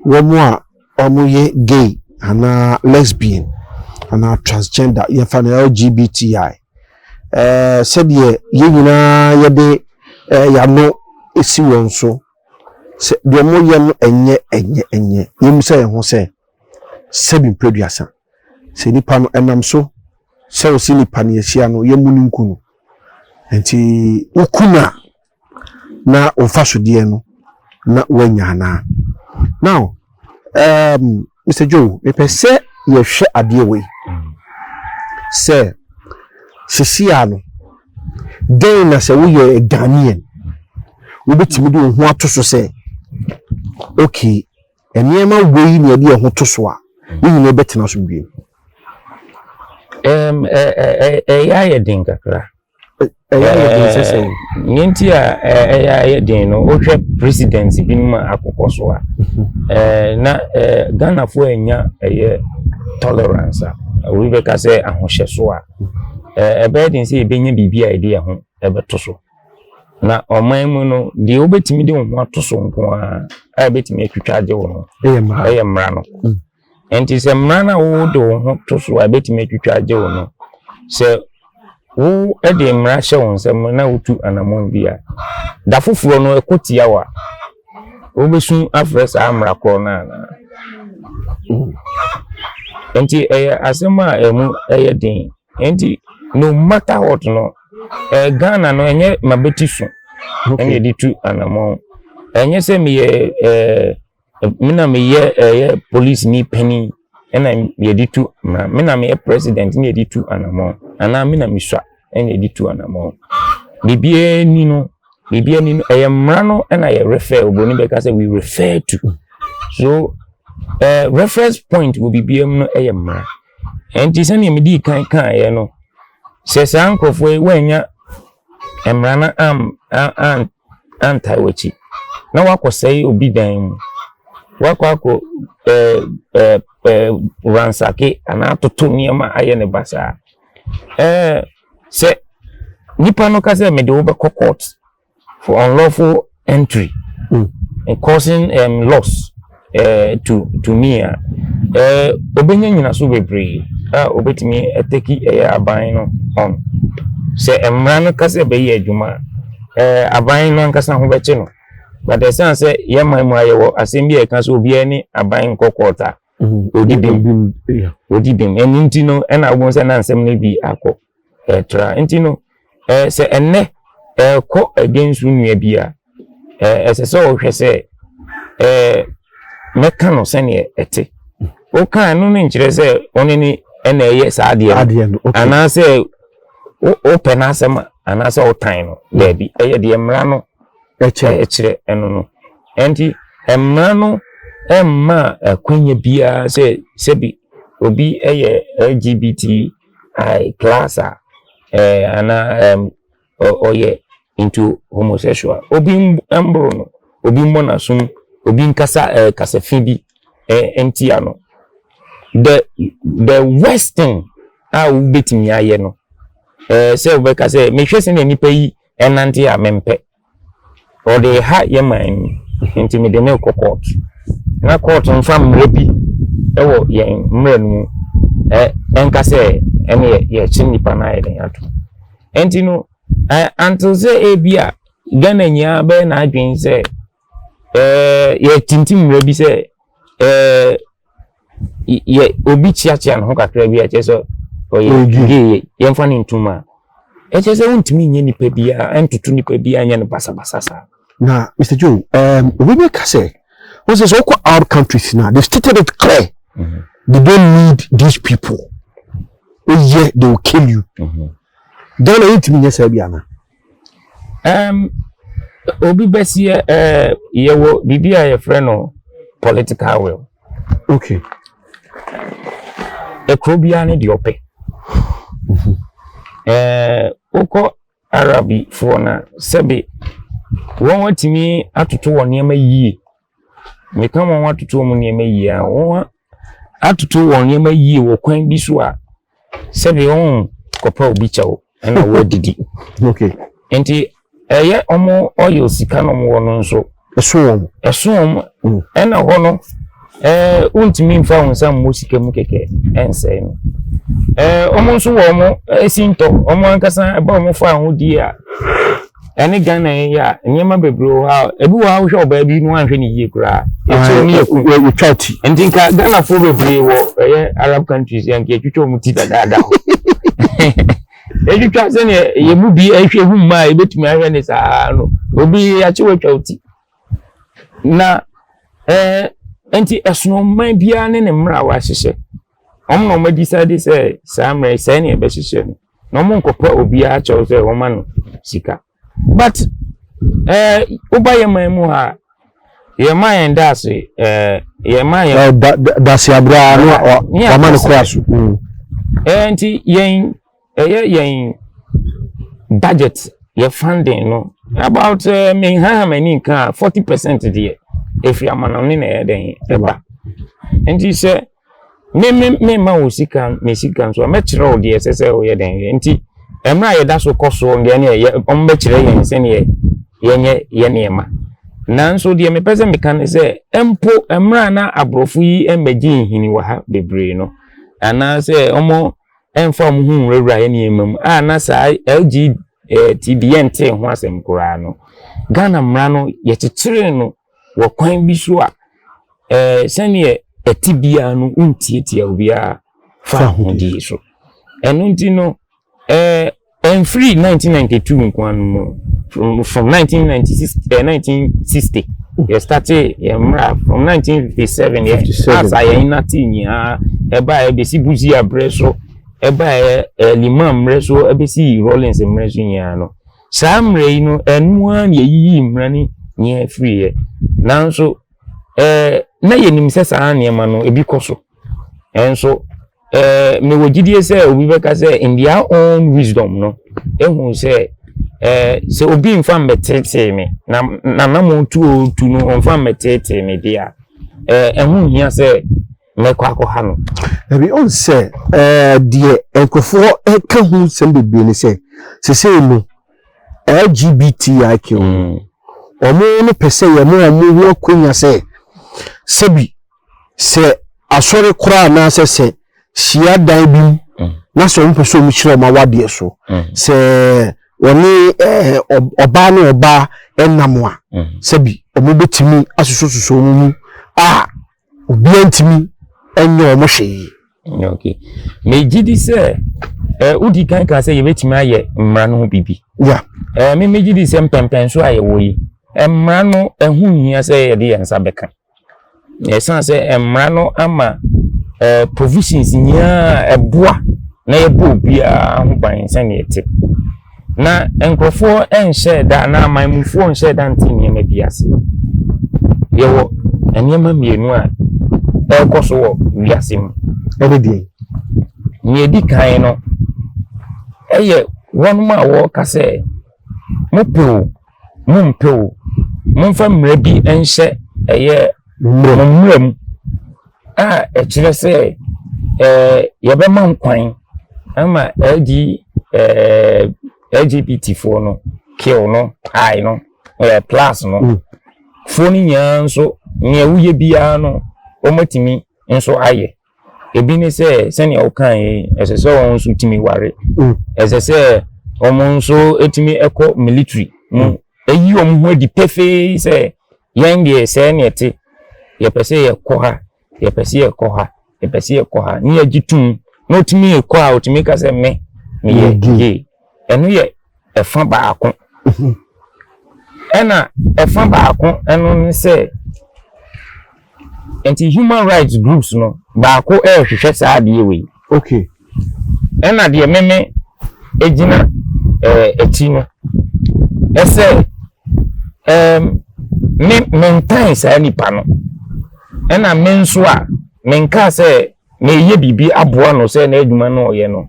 wɔn a wɔyɛ gay anaa lesbian anaa transgender, yɛfa no LGBTI, sɛdeɛ yɛn nyinaa yɛde yɛano esi wɔn so sɛ deɛ wɔyɛ no ɛnyɛ, yɛmmisa yɛn ho sɛ, sɛbi mpɛduasa, sɛ nipa no ɛnam so sɛ ɔsi nipa no yɛhyia no, yɛmu no nku no, nti woku no a, na ɔmfa sodeɛ no na woanya anaa? Now, Mr Joe, mepɛ sɛ yɛhwɛ adeɛ wei sɛ sesia no, dɛn na sɛ woyɛ Ghanaian wobɛtumi de wo ho ato so sɛ okay, nneɛma wei na yɛde yɛn ho to so a, ne nyinaa bɛtena asomdwie mu? Ɛyɛ ayɛ den kakra. Ɛyɛ ayɛ den sɛ sɛ? Nea nti a ɛyɛ ayɛ den no, wohwɛ president binom a akokɔ so a, na Ghanafoɔ anya ɛyɛ tolerance a obi bɛka sɛ ahohyɛ so a, ɛbɛyɛ den sɛ yɛbɛnya biribi a yɛde yɛn ho ɛbɛto so. Na ɔman mu no deɛ, wobɛtumi de wo ho ato so nko ara a ɛbɛtumi atwitwa agye wo no ɛyɛ mmara. Ɛyɛ mmara no. Nti sɛ mmara no a wode wo ho to so a ɛbɛtumi atwitwa agye wo no, sɛ wo de mmara hyɛ wo nsam na wotu anammɔn bi a, da foforɔ no ɛkɔ tia wo a, wobɛsu afrɛ saa mmara korɔ no anaa? Nti ɛyɛ asɛm a ɛmu ɛyɛ den. Nti no matter what no, Ghana no, ɛnyɛ mabɛti so ɛna yɛde tu anammɔn. Ɛnyɛ sɛ meyɛ me na meyɛ ɛyɛ police ni panin ɛna yɛde tu mmara, me na meyɛ president na yɛde tu anammɔn, anaa me na mesua ɛna yɛde tu anammɔn. Biribiara ni no, biribiara ni no, ɛyɛ mmara no ɛna yɛ refer. Obroni bɛka sɛ we refer to. So reference point wɔ biribiara mu no ɛyɛ mmara. Ɛnti sɛnea medii kan kaeɛ no, sɛ saa nkurɔfoɔ yi woannya mmara no am an antae w'akyi na woakɔsɛe obi dan mu, woakɔ akɔ ɛɛ ɛɛ ɛɛ ransack anaa atoto nneɛma ayɛ ne basaa, sɛ nipa no ka sɛ mede wo bɛkɔ court for unlawful entry causing loss to me a, obɛnya nyinaso bebree a obɛtumi atake ɛyɛ aban no on. Sɛ mmara no ka sɛ bɛyɛ adwuma a, aban no ankasa ho bɛkye no. But ɛsiane sɛ yɛn man mu a yɛwɔ asɛm bi a ɛka sɛ obiara ne aban nkɔ court a, odi bem. Odi bem. Ɛno nti no, ɛna wobɛhu sɛ na nsɛm no bi akɔ ɛtra. Nti no, sɛ ɛnnɛ ɛkɔ against wo nua bi a, ɛsɛ sɛ ɔhwɛ sɛ mɛka no sɛneɛ ɛte. Woka ɛno no nkyerɛ sɛ ɔne ne ɛna ɛyɛ saa adeɛ no, anaasɛ wopɛ n'asɛm anaasɛ wotan no. Daabi, ɛyɛ deɛ mmara no ɛkyerɛ ɛno no. Ɛnti mmara no ɛmma akwanya biara sɛ sɛbi obi ɛyɛ LGBTI class a anaa ɔyɛ into homosexual, obi mboro no, obi mmɔ n'asom, obi nkasa kasafi bi ntia no. The worst thing a wobɛtumi ayɛ no, sɛ wobɛka sɛ mehwɛ sɛ nipa yi ɛnante a mempɛ, ɔde ha yɛ man mu, nti mede ne kɔ court na court mfa mmerɛ bi ɛwɔ yɛn mmerɛ no mu ɛnka sɛ ɛne yɛkye nipa no ayɛ den ato. Nti no, until sɛ ebi a Ghana nyinaa bɛyɛ n'adwene sɛ yɛtintim mmerɛ bi sɛ yɛ obi kyeakyea ne ho kakra bi a kyerɛ sɛ ɔyɛ gay, yɛmfa ne ntom a, ɛkyerɛ sɛ wontumi nyɛ nipa biara, ɛntoto nipa biara, nyɛ no basabasa saa. Na Mr Joe, obi bɛka sɛ wọ́n sɛ sɛ wokɔ Arab countries now, they stated it clear, they don't need these people. Oh yeah, they will kill you. Ghana yɛntumi nyɛ saa bi ana? Obi bɛsiɛ, yɛwɔ biribi a yɛfrɛ no political will. Ekuro biara ne deɛ ɔpɛ. Wokɔ Arabifoɔ na sɛbe wɔn atumi atoto wɔn nneɛma yie. Meka wɔn atoto wɔn nneɛma yie a, wɔn atoto wɔn nneɛma yie wɔ kwan bi so a sɛbe wɔn kɔpɛ obi kyɛw ɛna wɔadidi. Nti ɛyɛ wɔn oil sika na wɔn wɔ no nso. Ɛso wɔn. Ɛso wɔn. Ɛna hɔ no, wontumi mfa wɔn nsa mmɔ sika mu kɛkɛ ɛnsɛe no. Wɔn nso wɔ wɔn esi ntɔ wɔn ankasa ɛba wɔn fa ahodie a ɛne Ghana yi a nneɛma bebree wɔ hɔ a ebi wɔ hɔ a wohwɛ ɔbaa bi no anhwɛ ne yie koraa, yɛkyerɛ ne yɛ kum. Yɛtwa ti. Nti nka Ghanafoɔ bebree wɔ ɛyɛ Arab countries yɛn nka yɛtwitwa wɔn ti dadaada hɔ, yɛtwitwa sɛnea yɛn mu bi ahwɛ hu mmaa a yɛbɛtumi ahwɛ ne saa no, obi yɛakye wɔatwa wo ti na nti ɛsono ɔman biara ne ne mmerɛ a wɔahyehyɛ. Wɔn na wɔn decide sɛ saa mmerɛ yi sɛɛ ne yɛbɛhyehyɛ no, na wɔn nkɔpɛ obiara kyɛw sɛ wɔn ma no sika. But woba yɛ man mu ha, yɛ ma yɛn daase, yɛ ma yɛn Dase abira no wama no kora so. Nti yɛn ɛyɛ yɛn budget, yɛ funding no, about me ha m'ani nka 40% deɛ efiri amanɔne na ɛyɛ dɛn ɛba. Nti sɛ me me me ma wo sika, me sika nso a mɛkyerɛ wo deɛ ɛsɛ sɛ woyɛ dɛn yɛ. Nti mmerɛ a yɛda so kɔ soɔ deɛ ne yɛ wɔn bɛkyerɛ yɛn sɛneɛ yɛnyɛ yɛ nneɛma. Nanso deɛ mepɛ sɛ meka ne sɛ, mpo mmerɛ a na aborɔfo yi mmɛgye nhini wɔ ha bebree no, anaasɛ wɔn ɛmfa wɔn ho nwurawura yɛ nneɛma mu a na saa LGTB yɛntee ho asɛm koraa no, Ghana mmara no yɛkyekyere no wɔ kwan bi so a sɛneɛ ɛte biara no, wontietia obiara fa ahodie so. Ɛno nti no, ɛmfiri 1992 nko ano mu, from 1996, 1960 yɛ start yɛ mmara, from 1957 yɛ asa yɛn nate nyinaa ɛbaa ɛbɛsi Busia berɛ so, ɛbaa Limann mmerɛ so, ɛbɛsi Rawlings mmerɛ so nyinaa no, saa mmerɛ yi no, ɛno ara na yɛyiyi mmara no nyinaa firi yɛ. Nanso na yɛnim sɛ saa nneɛma no ebi kɔ so, ɛnso Mewɔ gyidie sɛ obi bɛka sɛ in their own wisdom no, ehu sɛ sɛ obi nfa mbɛtetee me na nanam tu otu no, ɔnfa mbɛtetee me deɛ a, ɛho nhia sɛ mɛkɔ akɔha no. Dabi, ɔn sɛ deɛ nkurɔfoɔ ɛka ho nsɛm bebree ne sɛ sesei no LGBTIQ ɔmo no pɛ sɛ yɛmo ɔmo ho akonnwa sɛ sɛbi sɛ asɔre koraa anaasɛ sɛ hyia dan bi mu na sɛ ɔmo pɛ sɛ ɔmo kyerɛ ɔmo awadeɛ so sɛ wɔne ɔbaa ne ɔbaa ɛnam a, sɛbi ɔmo bɛtumi asosɔsosɔ ɔmo mu a obiara ntumi ɛnyɛ ɔmo hwee. Okay, megye di sɛ wodi kan ka sɛ yɛbɛtumi ayɛ mmara no ho biribi. Me megye di sɛ mpɛmpɛnso a yɛwɔ yi, mmara no ɛho nhia sɛ yɛde yɛn nsa bɛka, ɛsiane sɛ mmara no ama provisions nyinaa ɛboa na yɛbɔ obiara ho ban sɛnea ɛte, na nkurɔfoɔ nhyɛ da na amanmufoɔ nhyɛ da nte nneɛma bi ase. Yɛwɔ nneɛma mmienu a ɛrekɔ so wɔ wiase mu. Ɛne deɛ? Nea ɛdi kan no, ɛyɛ wɔn a wɔreka sɛ mopɛ o, mompɛ o, momfa mmara bi nhyɛ ɛyɛ mo mmara mu a ɛkyerɛ sɛ yɛbɛma nkwan ama LG LGBT foɔ no, Q no, I no, plus no foɔ no nyinaa nso, nea woyɛ biara no, wɔmatumi nso ayɛ. Ebi ne sɛ sɛnea wɔka yi, ɛsɛ sɛ wɔn nso tumi ware, ɛsɛ sɛ wɔn nso tumi kɔ military mu, eyi wɔn ho adi pefee sɛ yɛn deɛ, sɛɛ ne ɛte, yɛpɛ sɛ yɛkɔ ha, yɛpɛ sɛ yɛkɔ ha, yɛpɛ sɛ yɛkɔ ha, ne yɛgye tum na otumi kɔ a otumi ka sɛ me meyɛ gay. Ɛno yɛ ɛfa baako. Ɛna ɛfa baako ɛno ne sɛ nti human rights groups no baako ɛrehwehwɛ saa adeɛ wei. Ɛna deɛ meme egyina akyi no, ɛsɛ me mentan saa nipa no, ɛna me nso a menka sɛ meyɛ biribi aboa no sɛ n'adwuma no ɔyɛ no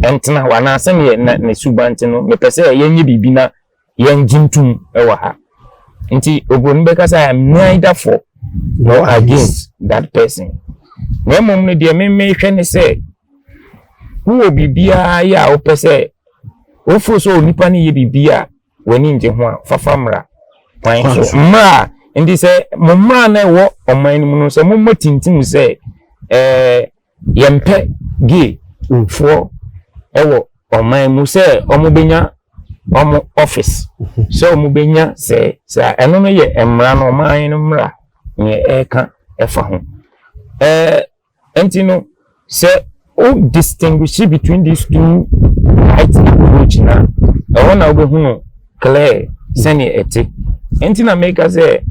ɛntena hɔ anaasɛ neɛ na ne suban te no, mepɛ sɛ yɛnyɛ biribi na yɛngye ntom ɛwɔ ha. Nti oburoni bɛka sɛ I am neither for nor against that person, na mmom no deɛ memehwɛ ne sɛ wowɔ biribiara yɛ a wopɛ sɛ wofo sɛ onipa no yɛ biribi a w'ani ngye ho a, fafa mmara kwan so. Mmara a nti sɛ mo mmara no ɛwɔ ɔman no mu no sɛ mommɔ tintim sɛ yɛmpɛ gay foɔ ɛwɔ ɔman mu sɛ ɔmo bɛnya ɔmo office, sɛ ɔmo bɛnya sɛ ɛno no yɛ mmara no, ɔman no mmara nea ɛreka ɛfa ho. Nti no sɛ o distinguish between these two right approach na ɛhɔ na wobɛhu no clear sɛnea ɛte. Nti na meka sɛ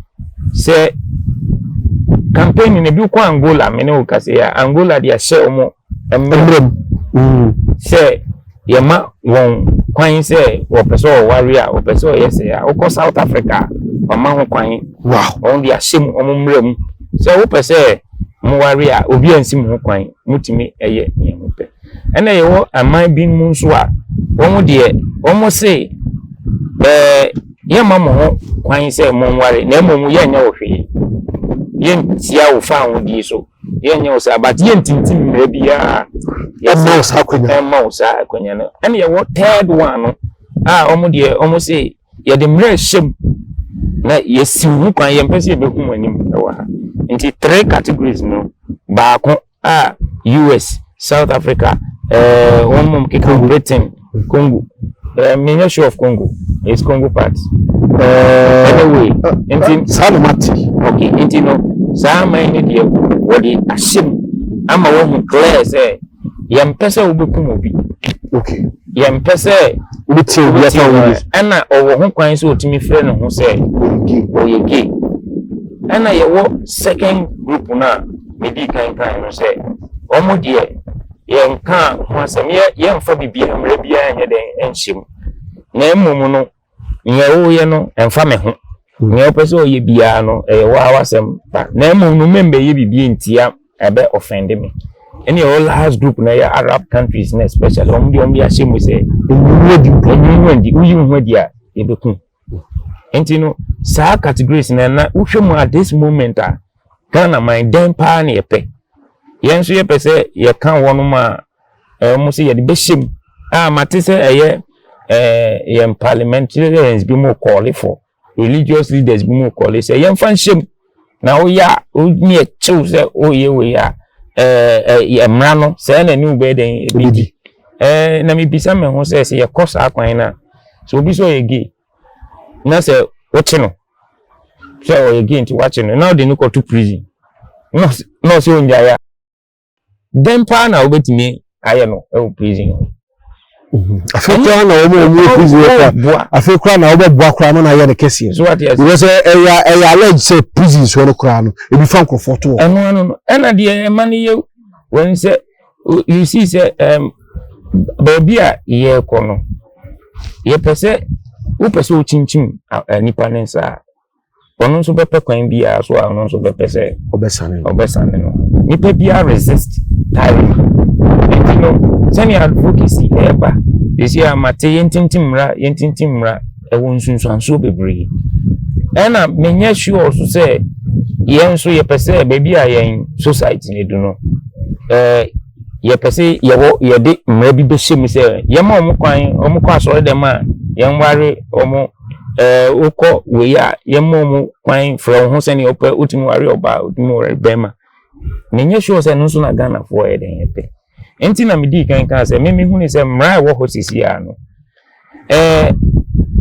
campaign no bi kɔ Angola, me ne wo kasa yi a, Angola de ahyɛ wɔn mmerɛ mu sɛ yɛma wɔn kwan sɛ wɔpɛ sɛ ɔware a, wɔpɛ sɛ ɔyɛ sɛ a, wokɔ South Africa a, ɔma ho kwan. Wɔn de ahyɛ mu wɔn mmerɛ mu sɛ wopɛ sɛ moware a, obi ansi mo ho kwan, motumi ɛyɛ nea mopɛ. Ɛna yɛwɔ aman bi mu nso a wɔn deɛ, wɔn se yɛmma mo ho kwan sɛ monware, na mmom yɛnyɛ wo hwee, yɛntia wo fa ahodie so, yɛnyɛ wo saa, but yɛntintim mmerɛ biara. Ɛmma wo saa akonnwa. Ɛmma wo saa akonnwa no. Ɛna yɛwɔ third one no a wɔn deɛ, wɔn se yɛde mmerɛ hyɛ mu na yɛsi ho kwan, yɛmpɛ sɛ yɛbɛhu mo anim wɔ ha. Nti three categories no, baako a US, South Africa, wɔn mom keka, Britain, Congo, menyɛ sure of Congo, it's Congo part. Anyway, nti saa na mate. Okay, nti no saa aman no deɛ, wɔde ahyɛ mu ama wɔhu clear sɛ yɛmpɛ sɛ wobɛkum obi. Yɛmpɛ sɛ wobɛtie obi afa wo bi. Ɛna ɔwɔ ho kwan sɛ ɔtumi frɛ ne ho sɛ ɔyɛ gay. Ɛna yɛwɔ second group no a medi kan kan no sɛ wɔn deɛ, yɛnka ho asɛm, yɛ yɛmfa biribiara mmerɛ biara nyɛ dɛn nhyɛ mu, na mmom no nea wɔyɛ no ɛmfa me ho, nea wɔpɛ sɛ ɔyɛ biara no ɛyɛ wɔ awasɛm ba, na mmom no mmɛmbɛyɛ biribi ntia ɛbɛ offend me. Ɛne ɛwɔ last group na ɛyɛ Arab countries na especially wɔn deɛ, wɔn de ahyɛ mu sɛ Ɛnyi adi mpo. Ɛnyi ho adi, woyi wo ho adi a, yɛbɛku. Nti no saa categories na wohwɛ mu at this moment a, Ghana man dɛn paa na yɛpɛ? Yɛn nso yɛpɛ sɛ yɛka wɔn a wɔn sɛ yɛde bɛhyɛ mu a, mate sɛ ɛyɛ yɛn parliamentarians bi mu call for, religious leaders bi mu call sɛ yɛmfa nhyɛ mu, na woyɛ a, woni ɛkyew sɛ woyɛ wei a, ɛɛ ɛɛ mmara no sɛ ɛna ne wo bɛyɛ dɛn ebedi. Na mebisa me ho sɛ yɛkɔ saa kwan no a, sɛ obi sɛ ɔyɛ gay na sɛ wokye no sɛ ɔyɛ gay, nti wakye no na ɔde no kɔto prison na ɔsɛ ɔngyae a, dɛn paa na wobɛtumi ayɛ no ɛwɔ prison hɔ? Afei koraa na wɔn a wɔn wɔ prison hɔ koraa boa. Afei koraa na wɔbɛboa koraa ma na ayɛ no kɛseɛ. So wate ase? Because ɛyɛ allege sɛ prisons hɔ no koraa no, ebi fa nkurɔfoɔ to hɔ. Ɛno ano no, ɛna deɛ ɛma no yɛ wɔn sɛ you see sɛ baabi a yɛrekɔ no, yɛpɛ sɛ wopɛ sɛ wokyinkyim nipa ne nsa a, ɔno nso bɛpɛ kwan biara so a, ɔno nso bɛpɛ sɛ ɔbɛsane no. Ɔbɛsane no. Nipa biara resist tyranny. Nti no sɛnea advocacy ɛɛba sisi a mate, yɛntintim mmara, yɛntintim mmara, ɛwɔ nsunsuansoɔ bebree. Ɛna menyɛ sure so sɛ yɛn nso yɛpɛ sɛ baabi a yɛn society ne du no, yɛpɛ sɛ yɛwɔ yɛde mmara bi bɛhyɛ mu sɛ yɛma wɔn kwan, wɔn kɔ asɔre dɛm a, yɛnware wɔn, wokɔ wei a, yɛma wɔn kwan frɛ wɔn ho sɛnea wɔpɛ, wotumi ware ɔbaa, wotumi ware bɛrima. Menyɛ sure sɛ ɛno nso na Ghanafoɔ yɛ den yɛpɛ. Nti na medii kan kaa sɛ meme hu ne sɛ mmara a ɛwɔ hɔ sisi a no,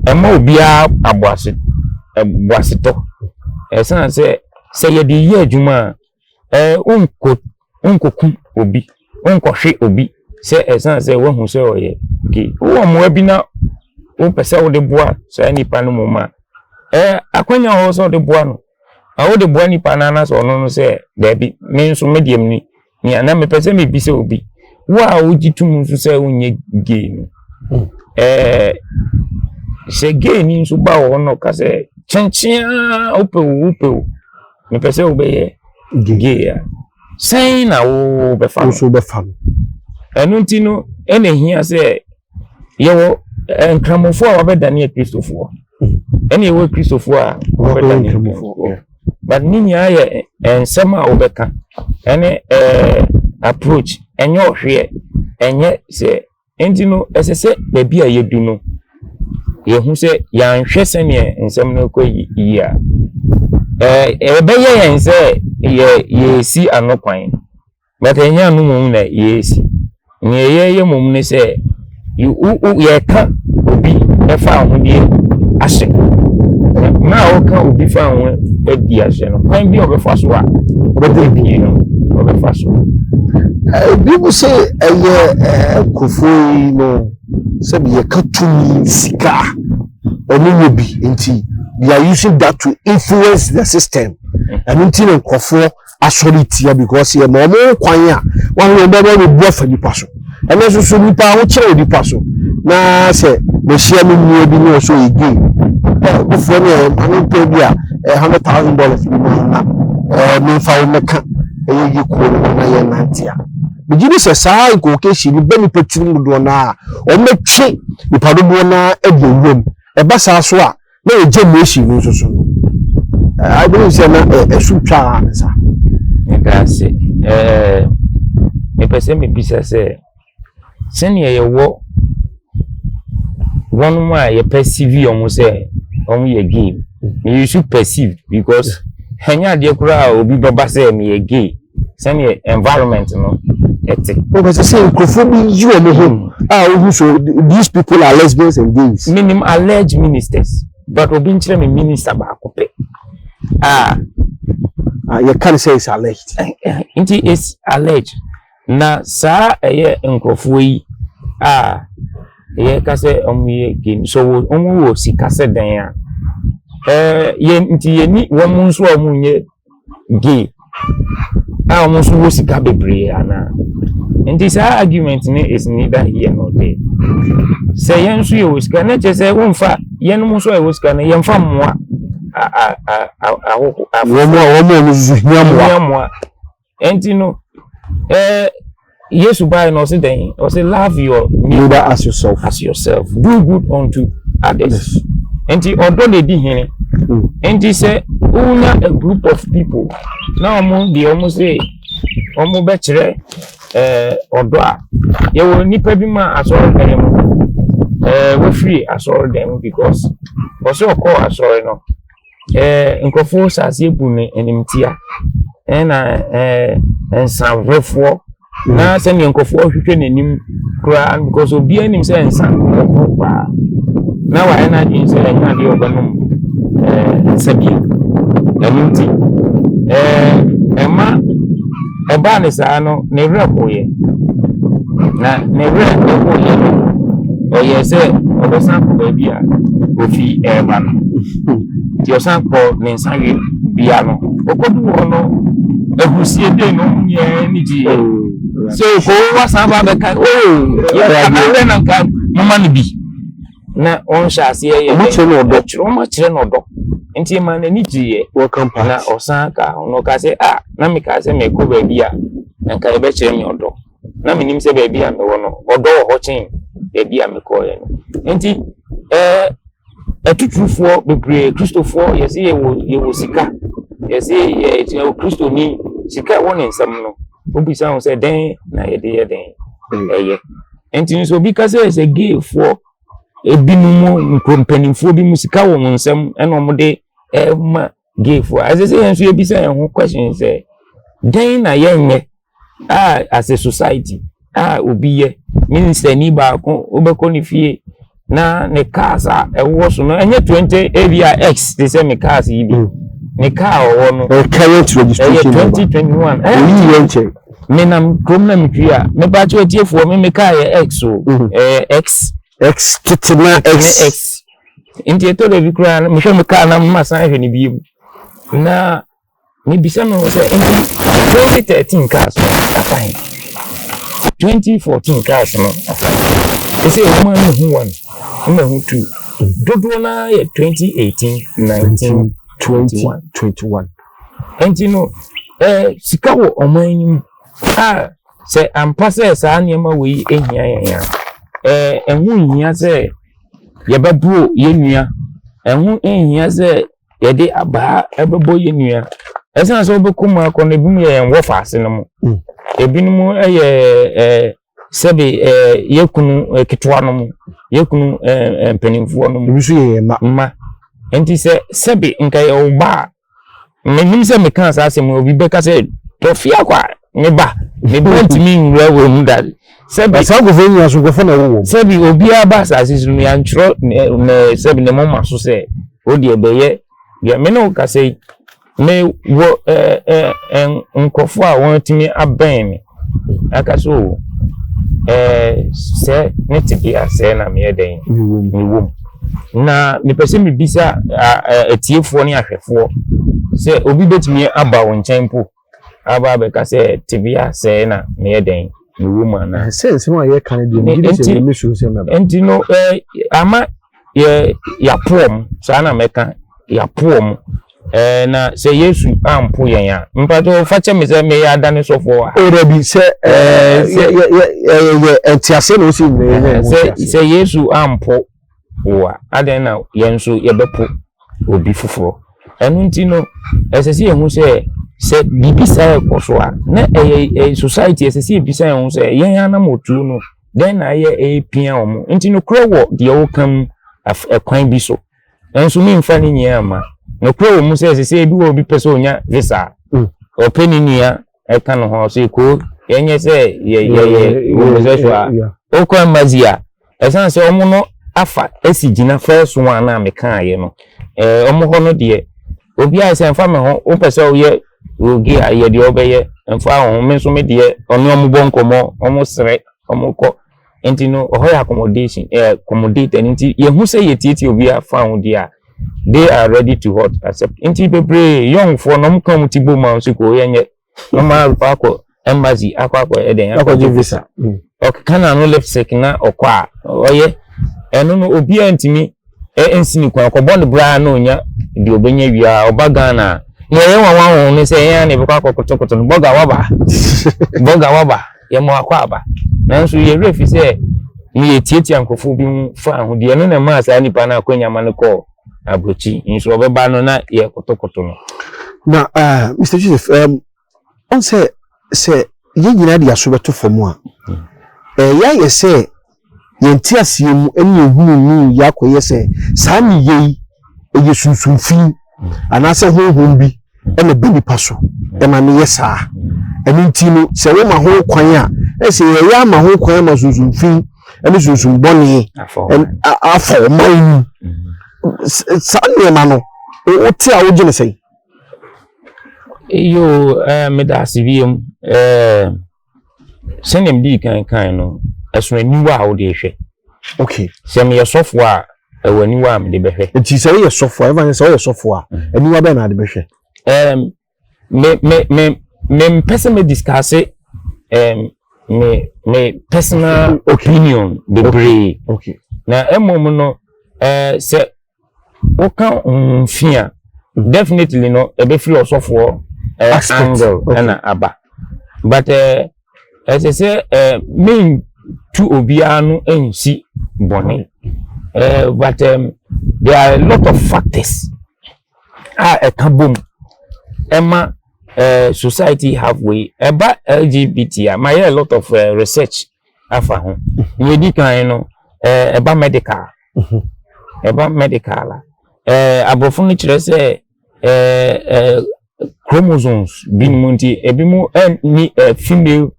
ɛma obiara aboase boasetɔ, ɛsan sɛ yɛde yɛ adwuma a, wonkɔku obi, wonkɔhwe obi sɛ ɛsan sɛ woahu sɛ ɔyɛ gay. Wowɔ mmoa bi na wopɛ sɛ wode boa saa nipa no mu ma akwanya wɔ hɔ sɛ wode boa no, na wode boa nipa no ana sɛ ɔno no sɛ daabi, me nso me deɛ ni nea na mepɛ sɛ mebisa obi, wo a wogye tom nso sɛ wonyɛ gay no, sɛ gay ni nso ba wɔ hɔ na ɔka sɛ kyenkyeaa wopɛ wo, wopɛ wo, mepɛ sɛ wobɛyɛ gay a, sɛn na wobɛfa no? Nso wobɛfa no. Ɛno nti no, ɛna ehia sɛ yɛwɔ nkramofoɔ a wabɛdane akristofoɔ, ɛna yɛwɔ akristofoɔ a wabɛdane nkramofoɔ, but ne nyinaa yɛ nsɛm a wobɛka ɛne approach. Ɛnyɛ ɔhweɛ, ɛnyɛ sɛ. Nti no ɛsɛ sɛ baabi a yɛdu no, yɛhu sɛ yɛanhwɛ sɛneɛ nsɛm no kɔ yie a, ɛbɛyɛ yɛn sɛ yɛ yɛsi ano kwan, but ɛnyɛ ano mmom na yɛsi. Nea yɛyɛ mmom ne sɛ yɛka obi ɛfa ahodie ahyɛ mmerɛ a wɔka obi fa ho adi ahyɛ no, kwan bi a ɔbɛfa so a ɔbɛde pie no, ɔbɛfa so. Ebi mu sɛ ɛyɛ nkurɔfoɔ yi no, sɛbi yɛka tumi, sika a ɔmo wɔ bi nti, they are using that to influence the system. Ɛno nti na nkurɔfoɔ asɔre tia, because yɛ ma ɔmo kwan a wɔn wɔn bɛbɛ bɛ bu afa nipa so. Ɛno nso so nipa ahokyerɛ wɔ nipa so, na sɛ mehyia me nua bi ne ɔso yɛ gay, foforɔ ne ɛyɛ maame mpɛ bi a $100,000 bi ma na memfa wo mɛka ɛyɛ yi kuo no na yɛ nante a, megye di sɛ saa inculcation no bɛ nipa tirim dodoɔ no a, wɔmɛtwe nipa dodoɔ no a de awura mu. Ɛba saa so a, na yɛ generation no nso so no, I believe sɛ na ɛso twa ne sa. Meda ase. Mepɛ sɛ mebisa sɛ sɛnea yɛwɔ wɔn a yɛ perceive wɔn sɛ wɔn yɛ gay, me use perceived because ɛnyɛ adeɛ koraa a obi bɛba sɛ meyɛ gay, sɛnea environment no ɛte. Wɔn sɛ nkurɔfoɔ bi yi wɔn ho a wohu, so these people are lesbians and gays. Minim alleged ministers, but obi nkyerɛ me minister baako pɛ a Ah, yɛka ne sɛ it's alleged. Nti it's alleged na saa ɛyɛ nkurɔfoɔ yi a yɛka sɛ wɔn yɛ gay, so wɔn wɔ sika sɛ dan a yɛ nti yɛni wɔn nso a wɔn nyɛ gay a wɔn nso wɔ sika bebree anaa? Nti saa argument no is neither here nor there. Sɛ yɛn nso yɛ wɔ sika na kyerɛ sɛ wɔmfa yɛn nso a yɛwɔ sika no, yɛmfa mmoa ahoho. Wɔn a wɔn nso hia mmoa. Hia mmoa. Nti no Yesu bae no ɔse dɛn? Ɔse love your neighbor as yourself. As yourself. Do good unto others. Nti ɔdɔ na edi hene. Nti sɛ wonya a group of people na wɔn deɛ wɔn se wɔn bɛkyerɛ ɛɛ ɔdɔ a, yɛwɔ nnipa bi ma asɔredan mu ɛɛ wofiri asɔredan mu because ɔsɛ ɔkɔɔ asɔre no. Ɛɛ nkurɔfoɔ hyɛ aseɛ bu no animtia, ɛna ɛɛ nsawerefoɔ na sɛdeɛ nkurɔfoɔ hwehwɛ n'anim koraa because obiara nim sɛ nsa ɔpo paa na wayɛ n'adwene sɛ ɛnyɛ adeɛ a ɔbɛnom ɛɛ nsa bio. Ɛno nti ɛɛ ɛma ɛbaa ne saa no ne werɛ hoeɛ na ne werɛ hoeɛ no ɔyɛɛ sɛ ɔbɛsan akɔ baabi a ofi ɛreba no. Nti ɔsan kɔɔ ne nsa we bea no. Ɔkɔduu hɔ no, ahurusie dee no, wɔn nyinaa ani gyeeɛ. Sɛ okɔ wasan ba abɛka, oo, yɛ na nka moma no bi. Na wɔn hyɛ aseɛ yɛ Wɔn kyerɛ no ɔdɔ. Wɔn akyerɛ no ɔdɔ. Nti ɛma n'ani gyeeɛ. Welcome party. Na ɔsan ka ho na ɔka sɛ, ah, na meka sɛ mekɔ baabi a, nka yɛbɛkyerɛ me ɔdɔ. Na menim sɛ baabi a mewɔ no, ɔdɔ wɔ hɔ kyɛn baabi a mekɔeɛ no. Nti, ɛɛ, Atuturufoɔ bebree, Kristofoɔ, yɛse yɛwɔ yɛwɔ sika, yɛse yɛ yɛwɔ Kristoni, sika ɛwɔ ne nsam no, wobisa ho sɛ dɛn na yɛde yɛ dɛn ɛyɛ. Nti nso obi ka sɛ sɛ gayfoɔ ebinom nkuro mpanimfoɔ bi mu sika wɔ wɔn nsam ɛna wɔde ɛma gayfoɔ a, ɛsɛ sɛ yɛn nso yɛbisa yɛn ho question sɛ dɛn na yɛnyɛ a as a society a obi yɛ minister ni baako wobɛkɔ ne fie na ne cars a ɛwɔ so no ɛnyɛ 20 ebi a x te sɛ me cars yi bi ne car ɔwɔ no ɛyɛ current registration ɛyɛ 2021 ɛyi yɛ nkyɛn menam kurom na metwi a mepa kyerɛ tiefoɔ me me car yɛ x o ɛyɛ x x tete na x x nti ɛtɔ da bi koraa no mehwɛ me car na mema san hwɛ ne bio na mebisa me ho sɛ nti 2013 cars no afa he 2014 cars no afa he ɛsɛ ɛwoma no hu 1 na hu 2 dodoɔ no ara yɛ 2018 19 21 21 nti no eh, sika wɔ ɔman no mu a sɛ ampa sɛ saa nneɛma wei hia yɛn a eh, ɛho nhia sɛ yɛbɛboro yɛn nua, ɛho nhia sɛ yɛde abaa ɛbɛbɔ yɛn nua. Ɛsan sɛ wobɛkɔ mu akɔ no, ebinom yɛ yɛn wɔfa ase no mu, ebinom yɛ ɛɛ sɛbe ɛɛ yɛn kunu ketewa no mu, yɛn kunu ɛɛ mpanimfoɔ no mu. Ebi nso yɛ yɛn mma. Mma. Nti sɛ sɛbe nka yɛ wo ba a, menim sɛ mekaa saa asɛm obi bɛka sɛ tɔfi akɔ a me ba me ba ntumi nwura wɔ mu da. Sɛbi saa nkurɔfoɔ nyinaa so nkurɔfoɔ na ɛwɔ wɔm. Sɛbi obiara ba asase so no yɛantwerɛ ne sɛbi ne moma so sɛ o deɛ bɛyɛ deɛ me ne wo kasa yi me wɔ ɛɛ ɛɛ nkurɔfoɔ a wɔatumi abɛn me aka sɛ o ɛɛ sɛ ne tebea sɛɛ na meyɛ dɛn mewɔ mu. Na mepɛ sɛ mebisa atiefoɔ ne ahwɛfoɔ sɛ obi bɛtumi aba wo nkyɛn mpo aba abɛka sɛ tebea sɛɛ na meyɛ dɛn mewɔ mu anaa. Sɛ nsɛm a yɛka no deɛ megye di sɛ mesuro sɛ mɛba. Nti no ama yɛ yɛapo wɔn saa na mɛka yɛapo wɔn ɛɛ na sɛ Yesu ampo yɛn a mpatsɔ fa kyɛ me sɛ meyɛ adane sɔfoɔ wɔ ha. O dabi sɛ ɛɛ yɛ yɛ yɛ nteaseɛ na ɔsi nyina yɛ sɛ sɛ Yesu ampo wo a adɛn na yɛn nso yɛbɛpo obi foforɔ. Ɛno nti no ɛsɛ sɛ yɛhu sɛ sɛ biribi saa ɛkɔ so a na ɛyɛ society ɛsɛ sɛ yɛbisa yɛn ho sɛ yɛn anammɔtuo no dɛn na ayɛ ɛrepia wɔn. Nti nokorɛ wɔ deɛ wɔka mu ɛkwan bi so nso memfa ne nyinaa mma. Nokorɛ wɔ mu sɛ ɛsɛ sɛ ebi wɔ obi pɛ sɛ ɔnya visa a ɔpɛ ne nua ɛka ne ho ɔsɛ ko yɛnyɛ sɛ yɛ yɛ yɛ homosexual wokɔ embassy a ɛsan sɛ wɔn no afa asi gyina first one a mekaeɛ no ɛɛ wɔn hɔ no deɛ obi ayɛ sɛ nfa me ho wopɛ sɛ woyɛ oge a yɛ deɛ ɔbɛyɛ nfa wo ho me nso me deɛ ɔne wɔn bɔ nkɔmɔ wɔn sere wɔn kɔ nti no ɔhɔ yɛ accommodation ɛɛ accommodate ɛno nti yɛhu sɛ yɛtietie obi afa ho deɛ a they are ready to what accept nti bebree youngfoɔ na wɔn ka wɔn ti bɔ mu a wɔn sɛ ko yɛnyɛ na wɔn akɔ embassy akɔ akɔ ɛdɛn akɔgye visa ɔkeka n'ano lipstick na ɔkɔ a ɔyɛ ɛno no obiara ntumi nsi ne kwan ɔkɔbɔ ne bra na onya deɛ ɔbɛnya wia ɔba Ghana a nea ɛyɛ nwanwa ho ne sɛ yɛn a na yɛbɛkɔ akɔkotokoto no bɔga waba bɔga waba. Yɛma wakɔ aba. Nanso yɛn werɛ fi sɛ ne yɛtiatia nkurɔfoɔ bi ho fa ahodie. Ɛno na ɛmaa saa nipa no akwanya ma no kɔɔ aburokyi. Nso ɔbɛba no na yɛkotokoto no. Na Mr. Joseph, ɔn sɛ yɛn nyinaa de aso bɛto fam a, ɛyɛ ayɛ sɛ yɛn te aseɛ mu ne yɛn hunu mu yɛ akɔyɛ sɛ saa ne yɛ yi ɛyɛ sunsumfi anaasɛ honhom bi ɛna bɛ nipa so ɛma ne yɛ saa. Ɛno nti no, sɛ woma ho kwan a, ɛsɛ yɛyɛ ama ho kwan ama sunsumfi ɛne sunsum bɔne afa ɔman mu. Saa nneɛma no, wote a, wogye ne sɛn? Yo, meda ase biom. Sɛnea mede kan kan no, ɛso aniwa a wode hwɛ. Sɛ meyɛ sɔfo a, ɛwɔ aniwa a mede bɛhwɛ. Nti sɛ woyɛ sɔfo a, ɛfa sɛ woyɛ sɔfo a, aniwa bɛn na ade bɛhwɛ? Me mpɛ sɛ me discuss me personal opinion bebree. Na mmom no, sɛ woka mfi a, definitely no ɛbɛfiri ɔsɔfoɔ angle ɛna aba, but ɛsɛ sɛ mentu obiara no nsi bɔne, but there are a lot of factors a ɛka bom ɛma society have way ɛba LGBT a. Mayɛ a lot of research afa ho. Nea edi kan no, ɛba medical, ɛba medical a, aborɔfo no kyerɛ sɛ chromosomes binom nti ebi mu ɛni female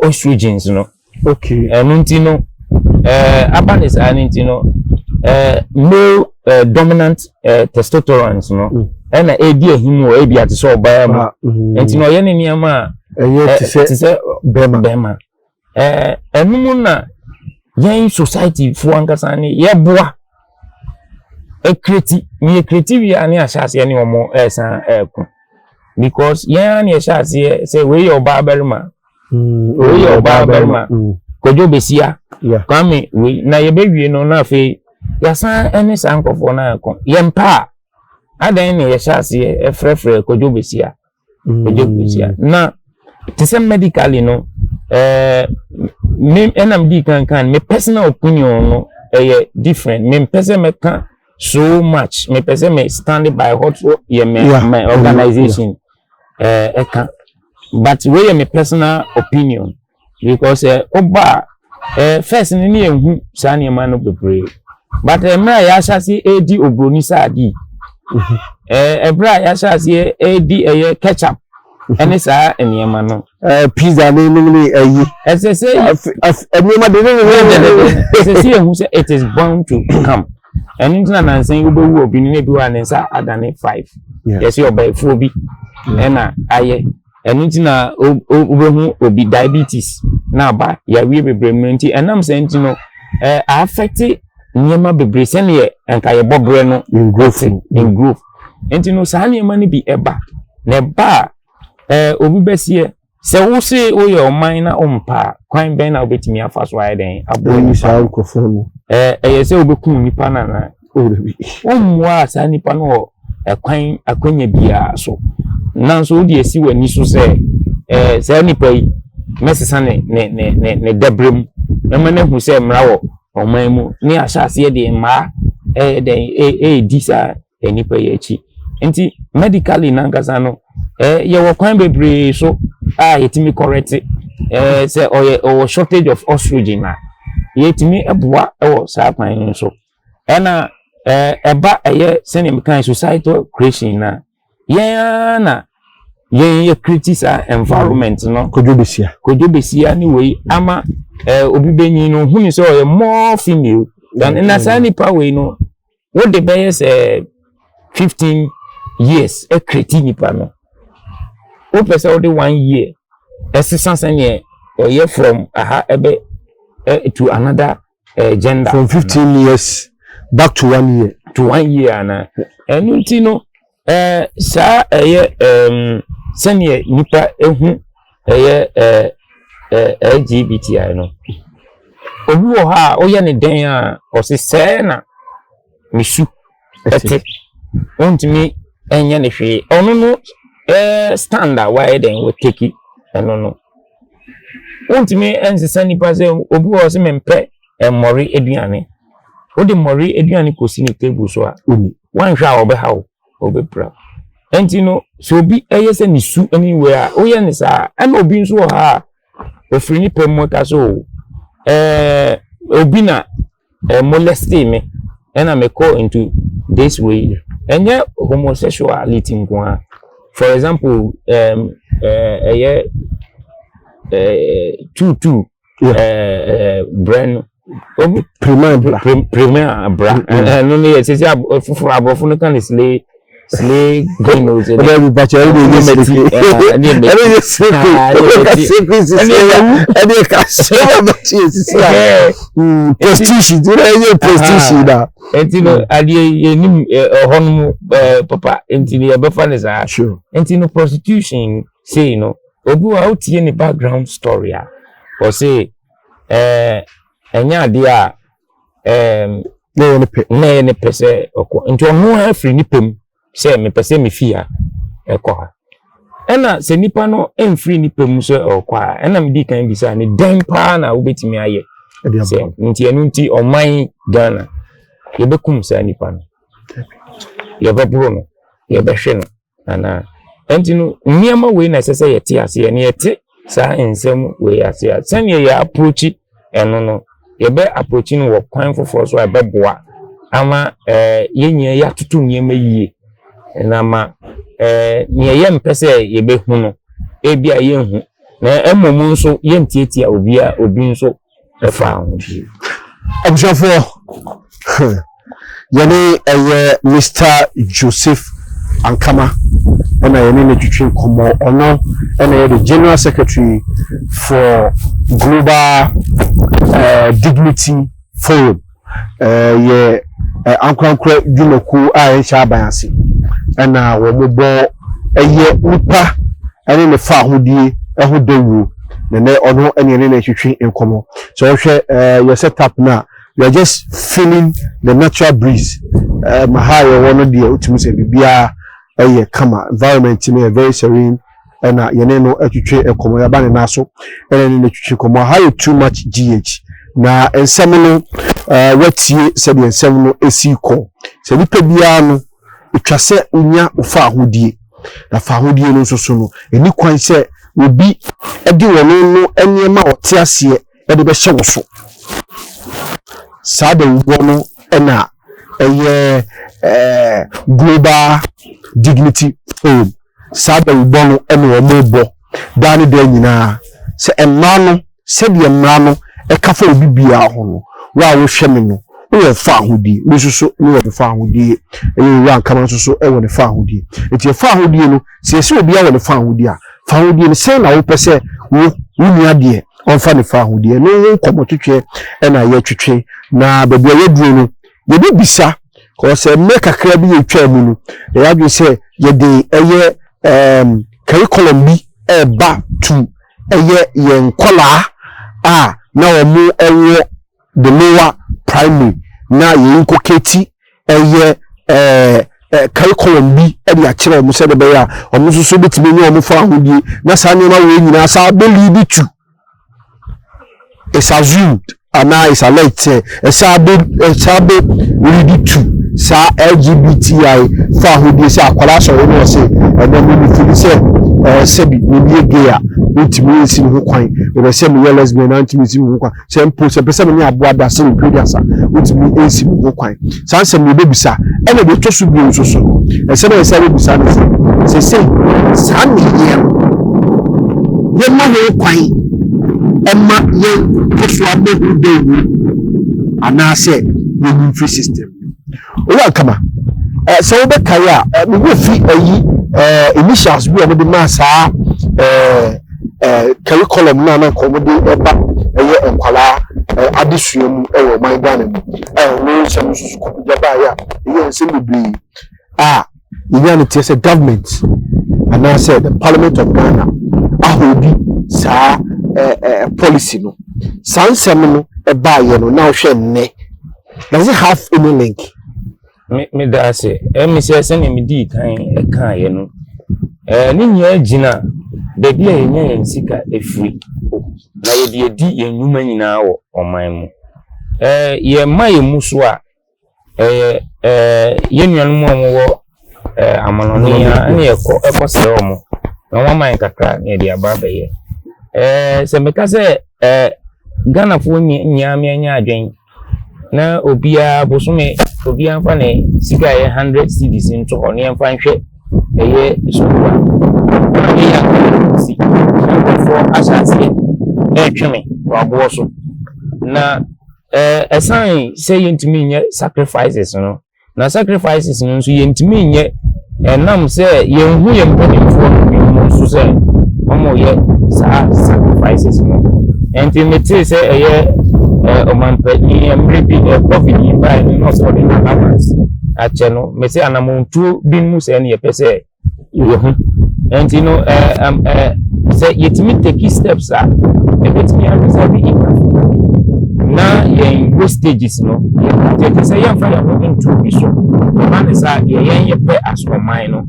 estrogens no. Ɛno nti no, aba ne saa no nti no, male dominant testosterone no ɛna edi ahim wɔ ebi ate sɛ ɔbaa mu, nti na ɔyɛ ne nneɛma a ɛyɛ te sɛ bɛrima. Bɛrima. Ɛno mu na yɛn society foɔ ankasa ne yɛboa ecreate ne yɛcreate wie a, ne ahyɛ aseɛ ne wɔn ɛresan ɛɛko, because yɛn ara ne yɛhyɛ aseɛ sɛ wei yɛ ɔbaa barima, wei yɛ ɔbaa barima, Kwadwo Besia, Kwame wei, na yɛbɛwie no na afei yɛasan ne saa nkurɔfoɔ no akɔ. Yɛn pa a, adan ne yɛhyɛ aseɛ ɛfrɛfrɛ Kwadwo Besia, Kwadwo Besia. Na te sɛ medically no, me ɛnam di kankan, me personal opinion no ɛyɛ different. Me mpɛ sɛ mɛka so much, me pɛ sɛ me stand by what yɛ me my organization ɛka, but wei yɛ me personal opinion because ɔba first no ne yɛn hu saa nneɛma no bebree, but mmerɛ a yɛahyɛ ase edi obroni saadi, ɛberɛ a yɛahyɛ aseɛ edi ɛyɛ ketchup ɛne saa nneɛma no. Pizza ne nom ne ɛyi. Ɛsɛ sɛ nneɛma de ne ne ɛsɛ sɛ yɛhu sɛ it is bound to come. Ɛno nti na nansan yi wobɛwu obi no na ebi wɔ a ne nsa adane five, yɛsɛ ɔbɛɛfoɔ bi ɛna ayɛ. Ɛno nti na wobɛhu obi diabetes na aba yareɛ bebree mu. Nti ɛnam sɛ nti no, affect nneɛma bebree sɛneɛ nka yɛbɔ berɛ no in growth. In growth. Nti no, saa nneɛma no bi ɛba na ɛba a, obi bɛseɛ sɛ wose woyɛ ɔman na wompa a, kwan bɛn na wobɛtumi afa so ayɛ dɛn aboa nipa? Saa nkurɔfoɔ no. Ɛyɛ sɛ wobɛkum nipa no anaa wommoa saa nipa no wɔ ɛkwan akwanya biara so? Nanso wode asi w'ani so sɛ saa nipa yi, mɛsesa ne dabrɛ mu, mɛma no ahu sɛ mmara wɔ ɔman mu, ne ahyɛ aseɛ de mmaa ɛyɛ dɛn ɛɛdi saa nipa yi akyi. Nti medically nankasa no, yɛwɔ kwan bebree so a yɛtumi correct sɛ ɔyɛ ɔwɔ shortage of estrogen a, yɛtumi boa wɔ saa kwan no so. Ɛna ɛba ɛyɛ sɛnea mekan societal creation na yɛn ara na yɛn yɛ create saa environment no. Kodwo Besia. Kodwo Besia ne wei ama obi bɛnyin no ohun sɛ ɔyɛ more female than na saa nipa wei no, wode bɛyɛ sɛ 15 years ɛcreate nipa no, wopɛ sɛ wode one year ɛsesa sɛneɛ ɔyɛ from aha ɛbɛ to another gender. From 15 years back to one year. To one year ana. Ɛno nti no, saa ɛyɛ sɛneɛ nipa ehu ɛyɛ ɛɛ ɛɛ LGBTI no, obi wɔ hɔ a ɔyɛ ne den a ɔsi sɛɛ na mesu ɛte, ɔntumi ɛnyɛ ne hwee. Ɔno no stand a wayɛ den wɔ take ɛno no. Wontumi nsesa nipa sɛ obi wɔ hɔ sɛ mempɛ mmɔre aduane. Wode mmɔre aduane kɔsi ne table so a, woanhwɛ a ɔbɛha wo, ɔbɛpira. Nti no, sɛ obi ɛyɛ sɛ ne su ne wei a, woyɛ ne saa. Ɛna obi nso wɔ ha a, ofiri ne pɛ mu ka so o, obi na molesting me, ɛna mekɔ into this way. Ɛnyɛ homosexuality nko ara. For example, ɛyɛ tuutuu brɛ no. Obi Prima bra. Prima bra. Ɛno no yɛ sisi foforɔ, aborɔfo no ka ne slay queen o sɛ. Ɛbɛ bi bakyɛ ɛbɛ yɛ slay. Ɛbɛ yɛ slay. Ɛbɛ ka slay queen sisi ya. Ɛbɛ ka slay bɛkyi sisi ya. Prostitution ti na ɛyɛ prostitution na. Nti no adeɛ yɛnim ɛhɔ nom papa, nti no yɛbɛfa ne saa. Nti no prostitution sei no, obi wɔ a wotie ne background story a, ɔse ɛnyɛ adeɛ a Na yɛ ne pɛ. Na ɛyɛ ne pɛ sɛ ɔkɔ, nti ɔno ara firi ne pɛ mu sɛ mepɛ sɛ mefi ha ɛkɔ ha. Ɛna sɛ nipa no mfiri ne pɛ mu sɛ ɔkɔ a, ɛna medi kan bisa ne dɛn paa na wobɛtumi ayɛ sɛ nti ɛno nti ɔman Ghana yɛbɛkum saa nipa no, yɛbɛboro no, yɛbɛhwɛ no anaa? Nti no nneɛma wei na ɛsɛ sɛ yɛte aseɛ na yɛte saa nsɛm wei ase a, sɛnea yɛ approach ɛno no, yɛbɛ approach no wɔ kwan foforɔ so a ɛbɛboa ama yɛn nyinaa yɛatoto nneɛma yie, na ma nea yɛmpɛ sɛ yɛbɛhu no, ebi a yɛnhu, na mmom nso yɛntiatia obi a obi nso ɛfa ahodie. Abusuafoɔ, yɛne ɛyɛ Mr Joseph Ankama ɛna yɛne ne twitwi nkɔmmɔ. Ɔno ɛna yɛ the general secretary for Global Dignity Forum. Yɛ ankorankora dwumakuo a yɛnhyɛ aban ase, ɛna wɔn bɔ ɛyɛ nipa ɛne ne fa ahodie ɛho dawuro, na nɛ ɔno ɛne yɛne ne twitwi nkɔmmɔ. Sɛ wɔhwɛ yɛ set up na we are just feeling the natural breeze. Ma ha yɛwɔ no deɛ, wotumi sɛ biribiara ɛyɛ kama, environment no yɛ very serene, ɛna yɛne no atwitwe nkɔmmɔ. Yɛaba ne nan so ɛna ne no twitwe nkɔmmɔ. Ha yɛ Too Much GH, na nsɛm no watie sɛdeɛ nsɛm no esi kɔ, sɛ nipa biara no etwa sɛ wonya fa ahodie, na fa ahodie no nso so no, ɛni kwan sɛ obi ɛde wɔn no nneɛma a ɔte aseɛ ɛde bɛhyɛ wɔ so. Saa dawubɔ no ɛna ɛyɛ Global Dignity Forum. Saa dawubɔ no ɛna wɔn bɔ daa ne daa nyinaa sɛ mmara no, sɛdeɛ mmara no ɛka fa obi biara ho no, wo a wohwɛ me no, wowɔ fa ahodie, me nso so mewɔ fa ahodie, ɛyɛ Owura Nkama nso so ɛwɔ ne fa ahodie. Nti ɛfa ahodie no, sɛ yɛsɛ obiara wɔ ne fa ahodie a, fa ahodie no sɛn na wopɛ sɛ wo nua deɛ ɔmfa ne fa ahodie no ho nkɔmmɔ twetwe ɛna yɛtwetwe. Na baabi a yɛduro no, yɛbɛbisa kɔɔ sɛ mmerɛ kakra bi yɛtwa mu no, yɛyɛ adwene sɛ yɛde ɛyɛ curriculum bi ɛɛba to ɛyɛ yɛn nkɔlaa a na wɔn ɛwɔ the lower primary, na yɛn nkɔkɛti ɛyɛ ɛɛ ɛɛ curriculum bi ɛde akyerɛ wɔn sɛde bɛyɛ a wɔn nso so bɛtumi nye wɔn fa ahodie, na saa nneɛma wei nyinaa saa bɛ lead to, it's assumed anaa it's alleged sɛ ɛsa bɛ lead to saa LGBTI fa ahodie, sɛ akwadaa sɔrɔ no ɔsɛ ɛnɛ mo mi feel sɛ sɛbi mi yɛ gay a, ntumi nsi ne ho kwan, ɛbɛ sɛ mi yɛ lesbian na ntumi nsi ne ho kwan, sɛ mpo sɛ pɛ sɛ mi ne aboa da sɛ mi pɛ asa, ntumi nsi ne ho kwan. Saa nsɛm yɛ bɛbisa. Ɛna deɛ ɛtɔ so bio nso so no, ɛsɛ dɛ ɛsɛ bɛbisa no sɛ sɛsɛ saa nneyɛɛ no, yɛma ho kwan ɛma yɛn kɔ so abɔ ho dawuro anaasɛ yɛnyi mfiri system. Owura Nkama, sɛ wobɛkae a, mewɔ fi ayi initials bi a wɔde maa saa curriculum no a na nka wɔde ɛba ɛyɛ nkwalaa adesua mu ɛwɔ ɔman Ghana mu a, ɛno nsɛm nso so kɔpagya baeɛ a ɛyɛ nsɛm bebree a yɛnya no teɛ sɛ government anaasɛ the Parliament of Ghana ahɔdi saa ɛɛ ɛɛ policy no. Saa nsɛm no ɛbaeɛ no, na wohwɛ nnɛ, does it have any link? Me da ase. Ɛmi sɛ sɛnea me dii kan ɛkaeɛ no, ne nyinaa gyina baabi a yɛnya yɛn sika efiri. Na yɛde adi yɛn nnwuma nyinaa wɔ ɔman mu. Yɛma yɛn mu so a, ɛyɛ yɛn nuanom a wɔwɔ amanɔne a ɛna yɛkɔ ɛkɔsrɛ wɔn na wɔn ama yɛn kakra na yɛde aba abɛyɛ. Sɛ meka sɛ Ghanafoɔ nyinaa meanya adwen na obiara bosome obiara mfa ne sika a ɛyɛ 100 cedis nto hɔ na yɛmfa nhwɛ ɛyɛ sukuu a na meyɛ si nkurɔfoɔ ahyɛ aseɛ ɛretwe me wɔ aboɔ so. Na ɛsan sɛ yɛntumi nyɛ sacrifices no, na sacrifices no nso yɛntumi nyɛ, ɛnam sɛ yɛnhu yɛn mpanimfoɔ no binom nso sɛ wɔyɛ saa sacrifices no. Nti metee sɛ ɛyɛ ɔmanpanyin mmerɛ bi COVID yi baeɛ no, na ɔsɛ ɔde allowance akyɛ no. Mese anammɔntuo bi mu sɛ ne yɛpɛ sɛ yɛhu. Nti no ɛɛ ɛɛ sɛ yɛtumi take steps a ɛbɛtumi aresolve enough na yɛn wastages no yɛtete sɛ yɛmfa yɛn ho nto bi so. Ɛba ne saa deɛ, yɛn yɛpɛ as ɔman no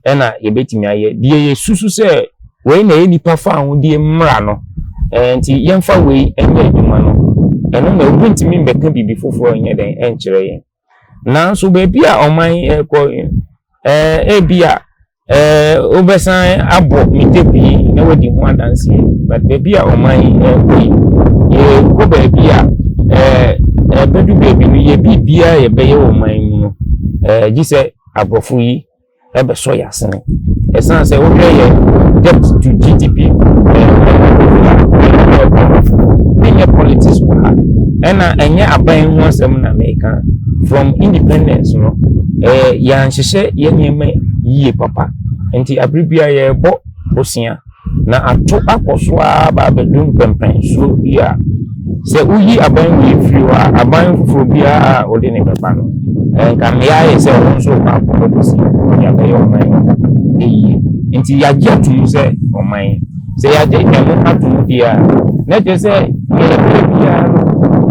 ɛna yɛbɛtumi ayɛ deɛ yɛsusu sɛ wei na ɛyɛ nipa fa ahodie mmra no. Nti yɛmfa wei nyɛ adwuma no. Ɛno na obi ntumi mbɛka biribi foforɔ nyɛ dɛn ɛnkyerɛ yɛn. Nanso baabi a ɔman ɛkɔ, ebi a wobɛsan abɔ me tape yi na wadi ho adanseɛ, but baabi a ɔman ɛkɔ yi, yɛkɔ baabi a ɛbɛdu baabi no, yɛ biribiara yɛbɛyɛ wɔ ɔman mu no, gye sɛ aborɔfo yi ɛbɛsɔ yɛ asene. Ɛsan sɛ wohwɛ yɛ debt to GDP ɛɛ ɛnyɛ politics wɔ ha, ɛna ɛnyɛ aban ho asɛm na mɛka. From independence no, yɛanhyehyɛ yɛn nneɛma yie papa, nti abere biara yɛrebɔ bosea na ato akɔ so ara ba abɛdu mpɛmpɛnsoɔ bi a sɛ woyi aban wei firi hɔ a, aban foforɔ biara a wode ne bɛba no, nka mmea ayɛ sɛ ɔno nso kɔ akɔbɔ bosea de abɛyɛ ɔman no yie. Nti yɛagye ato mu sɛ ɔman, sɛ yɛagye ɛno ato mu deɛ a, na kyerɛ sɛ yɛyɛ biara no,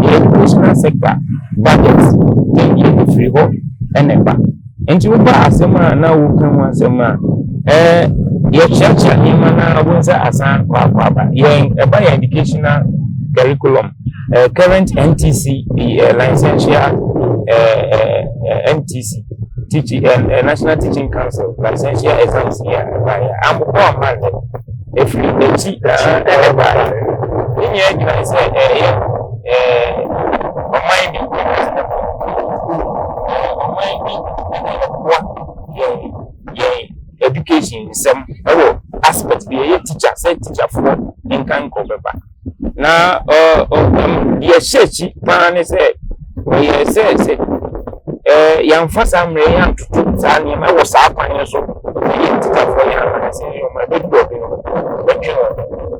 yɛ educational sector budget yɛ ɛfiri hɔ ɛna ɛba. Nti woba asɛm a na woka ho asɛm a yɛkyerɛkyerɛ nneɛma na wo nsa asan kɔ akɔ aba yɛn ɛba yɛn educational curriculum, current NTC licentiate, NTC teaching, National Teaching Council licentiate exams yi a ɛba yɛ ambobɔ ama nnɛ efiri akyi na ɛba yɛ ne nyinaa gyina sɛ ɛyɛ ɔman bi ɛna ɛboa yɛn education nsɛm ɛwɔ aspect bi ɛyɛ teacher sɛ teacherfoɔ nka nkɔ bɛba na ɔ ɔ deɛ ɛhyɛ akyi paa ne sɛ ɔyɛ sɛ yɛnfa saa mmerɛ yɛn antoto saa nneɛma ɛwɔ saa kwan no so na yɛn teacherfoɔ yɛn anase ne wɔn ɛbɛdu baabi no, bɛtwe wɔn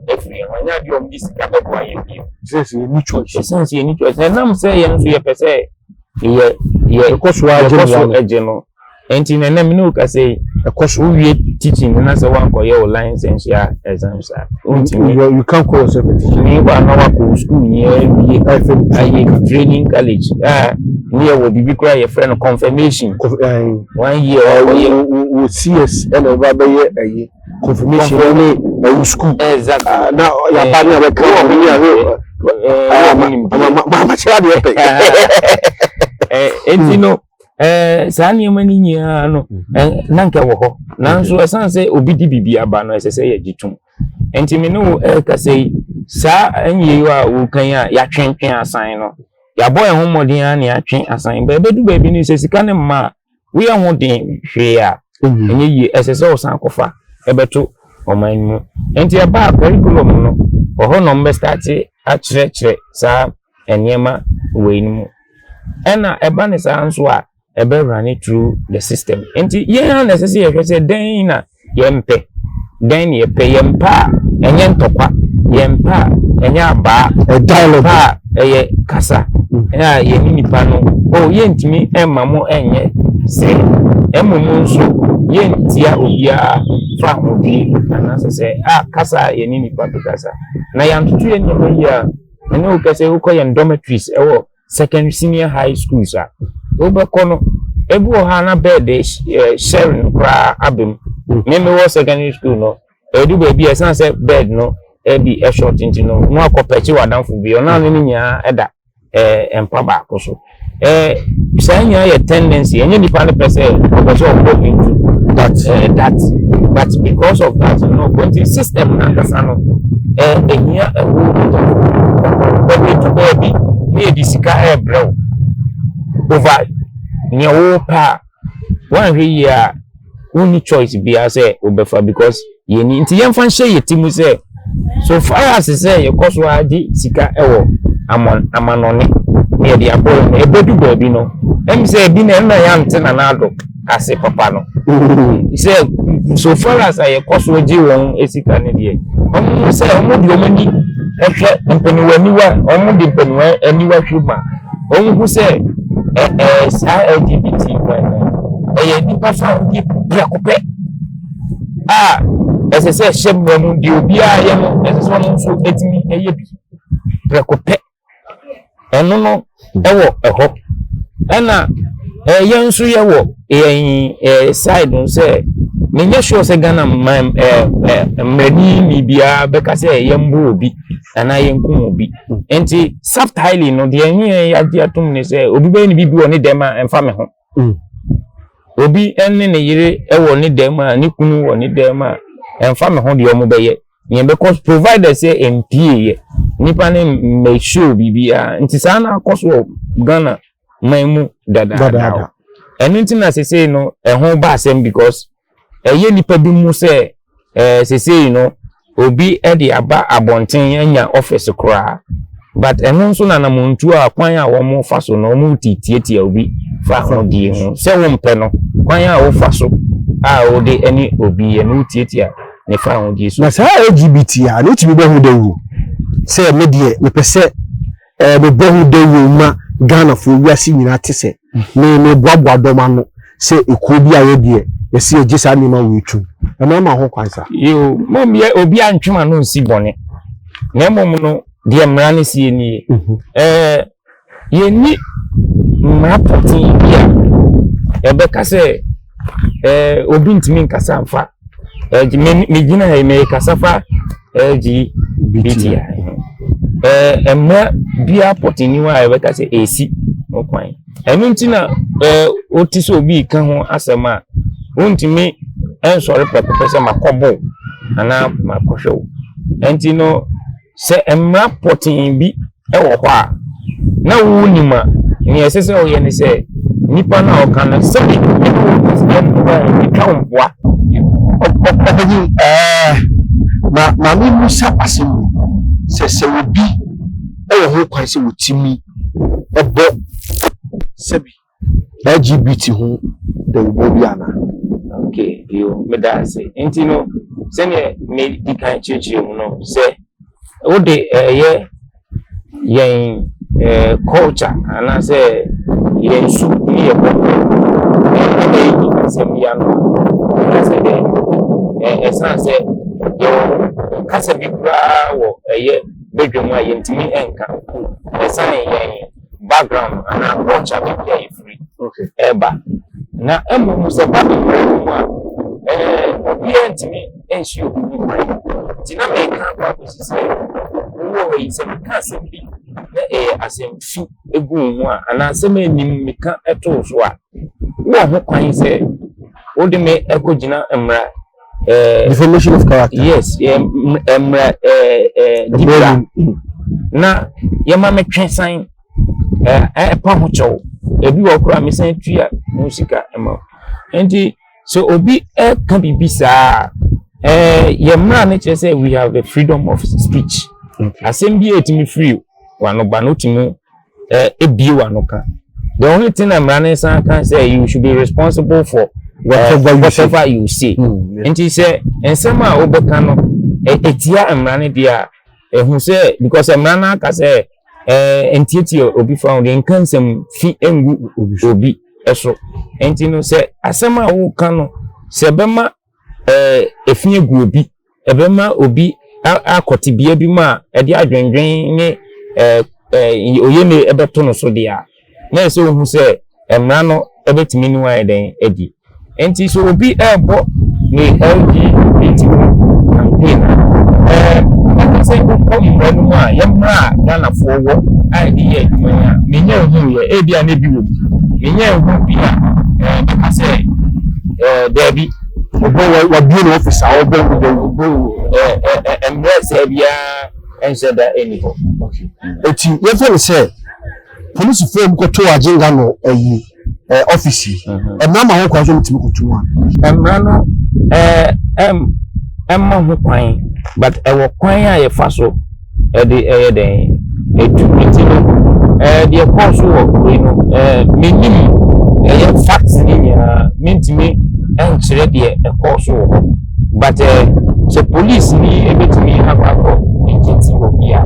afiri yɛn ho. Ɛnyɛ adeɛ a wɔn de sika bɛboa yɛn bio. Sɛ yɛni choice. Ɛsiane sɛ yɛni choice, ɛnam sɛ yɛn nso yɛpɛ sɛ yɛ ɛkɔ so agye yɛkɔ so mmoa no. Agye no. Nti na ɛnam ne wo kasa yi, ɛkɔ so. Wowie teaching na sɛ woankɔyɛ wo licentiate exams a, wontumi. You can't call yourself a teacher. Ni wa na wakɔ school nyinaa wie ayɛ training college a ne yɛwɔ biribi koraa yɛfrɛ no confirmation one year ɔyɛ. Wo CS ɛna ɔba bɛyɛ ɛyi confirmation ne ɛyi school. Exactly. Ah, na yaba ne abɛka wɔ ne yɛ makyerɛ adeɛ pɛ. Enti no saa nneɛma no nyinaa no na nka wɔ hɔ, nanso ɛsiane sɛ obi di biribi aba no, ɛsɛ sɛ yɛgye tom. Nti me ne wo ɛrekasa yi, saa ɛnyɛ yi a wokan a yɛatwentwe asan no, yɛabɔ yɛn ho mmɔden a na yɛatwe asan ba ɛbɛdu baabi no, sɛ sika ne mma a woyɛ ho den hwee a ɛnyɛ yie. Ɛsɛ sɛ ɔsan kɔfa ɛbɛto ɔman no mu. Nti ɛbaa curriculum no ɔhɔ na ɔmbɛstart akyerɛkyerɛ saa nneɛma wei no mu, ɛna ɛba ne saa nso a ɛbɛ run through the system. Nti yɛn a na ɛsɛ sɛ yɛhwɛ sɛ dɛn na yɛmpɛ, dɛn na yɛpɛ. Yɛmpɛ a ɛnyɛ ntɔkwa, yɛmpɛ a ɛnyɛ abaa. Dialogue. Yɛmpɛ a ɛyɛ kasa a yɛne nipa no o. Yɛntumi ɛmma mo ɛnyɛ sɛ ɛmmom nso yɛntia obiara fa ahodie anaasɛ sɛ a kasa a yɛne nipa bi kasa na yɛantoto yɛn nneɛma yi a ɛne wo kɛsɛ. Wokɔ yɛn dormitories ɛwɔ secondary, senior high schools a wobɛkɔ no, ebi wɔ hɔ a na bed sharing koraa aba mu. Me wɔ secondary school no, ɛdu baabi a ɛsan sɛ bed no Bi short nti no na wakɔpɛkye w'adamfo bi, ɔno ano no nyinaa ɛda mpa baako so. Saa nyinaa yɛ tendency. Ɛnyɛ nipa no pɛ sɛ ɔpɛ sɛ ɔkɔ into that, that, but because of that no, nti system nankasa no ehia ɛwɔ mu baabi to baabi ne yɛde sika ɛɛbrɛ wo over nea wɔpɛ a, wɔanhwɛ yie a, wonni choice biara sɛ wobɛfa, because yɛni. Nti yɛmfa nhyɛ yɛ ti mu sɛ so far as sɛ yɛkɔ so agye sika ɛwɔ amanɔne ne yɛde abɔ yɛn no, ɛbɛdu baabi no, sɛ ebi na ɛna yɛante Nana Addo ase papa no sɛ so far as a yɛkɔ so gye wɔn sika no deɛ, wɔn sɛ wɔn de wɔn ani hwɛ mpaniwa aniwa, wɔn de mpaniwa aniwa hwɛ mu a, wɔn hu sɛ ɛ ɛ saa LGBT kwan no ɛyɛ nipa fa ahodie prɛko pɛ a ɛsɛ sɛ ɛhyɛ mmara mu. Deɛ obiara yɛ no, ɛsɛ sɛ ɔno nso etumi ɛyɛ bi prɛko pɛ. Ɛno no ɛwɔ ɛhɔ. Ɛna yɛn nso yɛwɔ yɛn side no sɛ menyɛ sure sɛ Ghana man ɛɛ ɛɛ mmerɛni ni biara bɛka sɛ yɛn obi anaa yɛn kum obi. Nti subtly no deɛ, ɛnyɛ yɛn yɛagye atom ne sɛ obi bɛyɛ ne bibi wɔ ne dɛm a, ɛmfa me ho. Obi ne ne yere wɔ ne dɛm a, ne kunu wɔ ne dɛm a, ɛmfa me ho. Deɛ ɔmo bɛyɛ nea bɛkɔ, provided sɛ mpie yɛ nipa ne mmɛhyɛ biribiara. Nti saa na akɔ so wɔ Ghana man mu dadaada. Dadaada. Ɛno nti na sesei no ɛho ba asɛm, because ɛyɛ nipa bi mu sɛ sesei no obi ɛde aba abɔnten anya office koraa, but ɛno nso na namontuo a kwan a wɔn fa so no, wɔn tietia obi fa ahodie ho sɛ wɔmpɛ no, kwan a wɔfa so a wɔde ɛne obi yɛ no, wotiatia ne fa ahodie so. Na saa LGBT a ne wotumi bɔ ho dawuro sɛ me deɛ, mepɛ sɛ mebɔ ho dawuro ma Ghanafoɔ, wiase nyinaa te sɛ me meboaboa dɔm ano sɛ ekuo bi a yɛ deɛ yɛsi yɛgye saa nneɛma wɔ etum ɛmɛ ma ho kwan sa. Yo, mom yɛ obi antwem ano nsi bɔne, na mmom no deɛ mmara no sie nie. Yɛnni mmara pɔtee bi a ɛbɛka sɛ obi ntumi nkasa mfa me megyina ha yi mekasa fa LGBT a mmara biara pɔtee ni hɔ a ɛbɛka sɛ ɛsi ho kwan. Ɛno nti na wote sɛ obi ka ho asɛm a, wontumi nsɔre prɛko pɛ sɛ makɔbɔ anaa makɔhwɛ wo. Nti no sɛ mmara pɔtee bi wɔ hɔ a na wonim a, nea ɛsɛ sɛ woyɛ ne sɛ nipa no a ɔka no sɛbi ɛtwa wo mpoa. Ɔpanyin, ma maame musa asɛm yi sɛ obi ɛwɔ ho kwan sɛ wotumi ɛbɔ sɛbi LGBT ho dawubɔ bi ana? Okay, yo, meda ase. Nti no sɛnea medi kan kyerɛkyerɛ mu no sɛ wode ɛyɛ yɛn culture anaasɛ yɛn su ne yɛ bɔ ɛna yɛyi asɛm yi ano a, ɛsɛ dɛ ɛsan sɛ yɛwɔ kasa bi koraa wɔ ɛyɛ badwam a yɛntumi nka, ɛsan yɛn background anaa culture baabi a yɛfiri ɛɛba. Na mmom sɛ ba mmerɛ no mu a, obiara ntumi nsi obi ho kwan. Nti na meka akɔ akɔsi sɛ wowɔ hɔ yi, sɛ meka asɛm bi na ɛyɛ asɛm fi egu wo ho a, anaa asɛm a anim meka ɛtoo so a, wowɔ ho kwan sɛ wode me ɛkɔgyina mmara Defamation of character. Yes, mmara ɛɛ ɛɛ dibra na yɛma me twɛ san ɛpa ho kyɛw. Ebi wɔ koraa mesan tua ho sika ma wo. Nti sɛ obi ɛka biribi saa, yɛ mmara no kyerɛ sɛ we have the freedom of speech. Asɛm bi a ɛtumi firi w'ano ba no, wotumi ebie w'ano ka. The only thing na mmara no san ka sɛ you should be responsible for whatever you say. Whatever you say. Nti sɛ nsɛm a wobɛka no ɛtia mmara no deɛ a, ɛhu sɛ because mmara no aka sɛ ntietie obi fa ho deɛ, nka nsɛm fi ngu obi ɛso. Nti no sɛ asɛm a woka no sɛ ɛbɛma efi egu obi, ɛbɛma obi akɔte bea bi mu a ɛde adwendwen ne ɛɛ ɛɛ oyene ɛbɛto no so deɛ a, na ɛsɛ ohun sɛ mmara no ɛbɛtumi ne wɔayɛ dɛn adi. Nti sɛ obi ɛrebɔ ne LGBT ho campaign a, ɛka Sɛ wokɔ mmara no mu a, yɛ mmara a Ghanafoɔ wɔ a yɛde yɛ adwuma yi a, menya nhu yɛ, ebi a na ebi wɔ mu. Menya nhu bi a bɛka sɛ daabi. Ɔbɔ wabue ne office a ɔbɔ wo dawuro. Ɔbɔ wo mmerɛ sɛ biara nhyɛ da nni hɔ. Eti yɛmfa no sɛ polisifoɔ mu kɔto Agyenka no ayi ɔfisi yi, mmara ma ho kwan sɛ wɔtumi kɔto mu a? Mmara no ɛmma ho kwan, but ɛwɔ kwan a yɛfa so ɛde ɛyɛ dɛn etu. Nti no deɛ ɛkɔɔ so wɔ wei no, menim ɛyɛ facts ne nyinaa, mentumi nkyerɛ deɛ ɛkɔɔ so wɔ hɔ, but sɛ police ni ebetumi akɔ akɔ nkyɛnti wɔ bi a,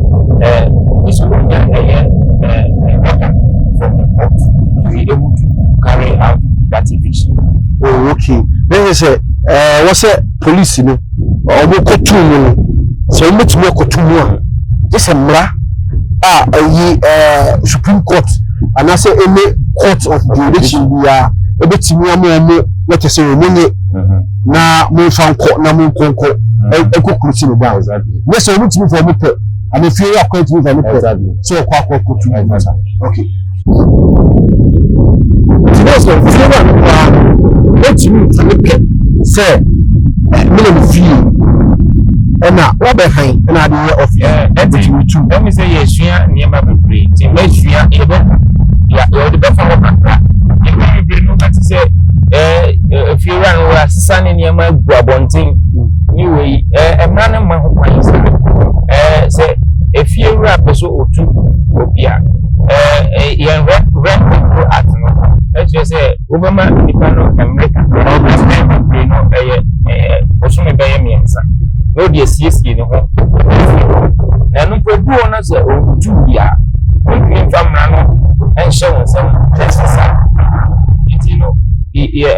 this onya ɛyɛ order from the court to be able to carry out that eviction. Oh, okay. Ne sɛ wɔsɛ police no wɔn kɔtu mu no, sɛ wɔn bɛtumi akɔtu mu a, gye sɛ mmara a ɛyi Supreme Court anaasɛ any court of jurisdiction biara ɛbɛtumi ama wɔn wɔkyɛ sɛ wɔn nye na momfa nkɔ na monkɔ nkɔ ɛkɔ kuro si no down. Ne sɛ wɔn tumi fa wɔn pɛ ana fie yɛ akɔ tumi fa wɔn pɛ sɛ ɔkɔ akɔ akɔtu mu. Okay. Nti ne sɛ fie no ano koraa wɔtumi nfa ne pɛ sɛ mene me fie ɛna wabɛhan ɛna ade yɛ ɔfis. Ɛti tu. Ɛmi sɛ yɛsua nneɛma bebree, nti mɛsua yɛbɛ yɛde bɛfa hɔ kakra. Nneɛma bebree no bɛte sɛ efiewura no wɔasesa ne nneɛma agu abɔnten ne wei, mmara no ma ho kwan saa. Sɛ efiewura pɛ so otu obi a, yɛn Rent Control Act no ɛkyerɛ sɛ wobɛma nipa no mmerɛ kakra. Mmerɛ bebree no ɛyɛ bosome bɛyɛ 3 na ɔde asiesie ne ho. Na ɛno mpo ebi wɔ no sɛ ɔtu bi a, ɔntumi mfa mmara no nhyɛ wɔn nsam ɛsɛ saa. Nti no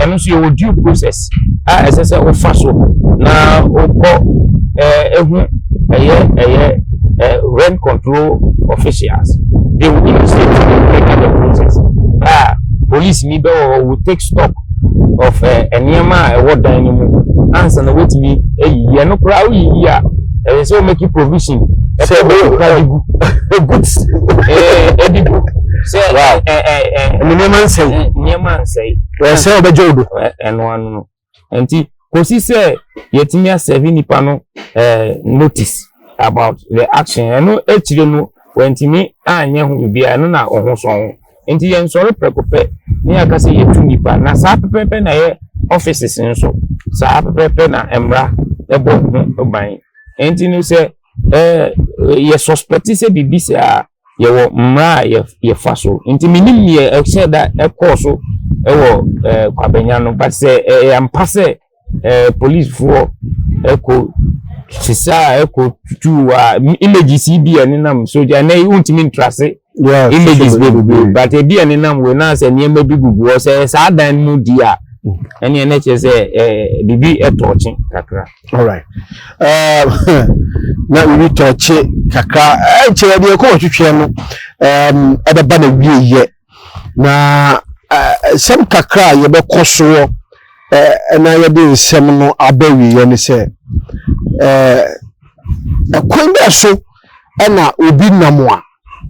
ɛno nso yɛwɔ due process a ɛsɛ sɛ wofa so na wokɔ ehu ɛyɛ rent control officials. They will initiate the process a police ni bɛwɔ hɔ will take stock of nneɛma a ɛwɔ dan no mu ansa na wotumi ayiyi. Ɛno koraa woyiyi a, ɛsɛ sɛ wɔmake provision sɛ ɛkora de gu goods ɛde gu sɛ ɛne nneɛma nsɛe. Nneɛma nsɛe. Ɛsɛ ɔbɛgye wo do. Ɛno ano no nti kòsi sɛ yɛtumi aserve nipa no notice about the action, ɛno akyire no wɔntumi anyɛ ho biribiara, ɛno na ɔho sɔn ho. Nti yɛn nsɔre prɛko pɛ ne yɛaka sɛ yɛtu nipa. Na saa pɛpɛɛpɛ na yɛ offices nso, saa pɛpɛɛpɛ na mmara ɛbɔ ho ban. Nti no sɛ yɛ suspect sɛ biribi sɛ a, yɛwɔ mmara a yɛfa so. Nti menim deɛ ɛhyɛ da ɛkɔɔ so ɛwɔ Kwabenya no, but sɛ ɛyɛ ampa sɛ policefoɔ ɛkɔ sisa a ɛkɔ tutu a, images yi bi a ɛnenam so ɛnɛ yi wontumi ntrase images bebree, but ebi a ɛnenam wei na sɛ nneɛma bi gugu hɔ sɛ saa dan no mu di a, ɛne ɛnɛ kyerɛ sɛ biribi ɛtɔɔkye kakra. Alright, na biribi tɔɔkye kakra ɛnkyɛ deɛ ɛkɔ wɔtwetwe no ɛbɛba na wie yɛ na nsɛm kakra a yɛbɛkɔ soɔ ɛna yɛde nsɛm no aba wieɛ ne sɛ ɛkwan bɛɛ so ɛna obi nam a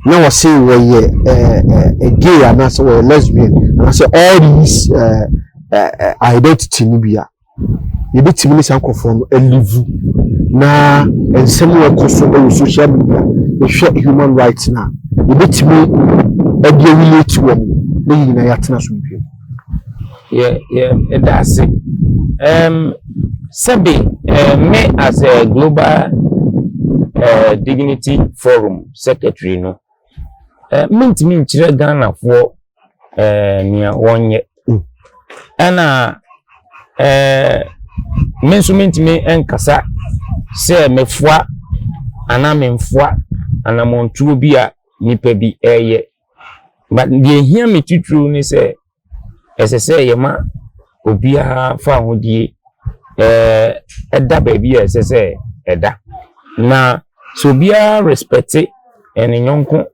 na wɔse wɔyɛ gay anaasɛ wɔyɛ lesbian anaasɛ all these identity no bi a, yɛbɛtumi ne saa nkurɔfoɔ no alive na nsɛm a ɛkɔ so wɔ social media, yɛhwɛ human rights na yɛbɛtumi ɛde relate wɔn na yɛn nyinaa yɛatena so bio? Yɛ ɛda ase. Sɛbi me as a Global Dignity Forum secretary no, mentumi nkyerɛ Ghanafoɔ nea wɔnyɛ, ɛna me nso mentumi nkasa sɛ mefoa anaa memfoa anammɔntuo bi a nipa bi ɛreyɛ. But deɛ ehia me titiriw ne sɛ ɛsɛ sɛ yɛma obiara fa ahodie ɛda baabi a ɛsɛ sɛ ɛda, na sɛ obiara respect ɛne nyɔnko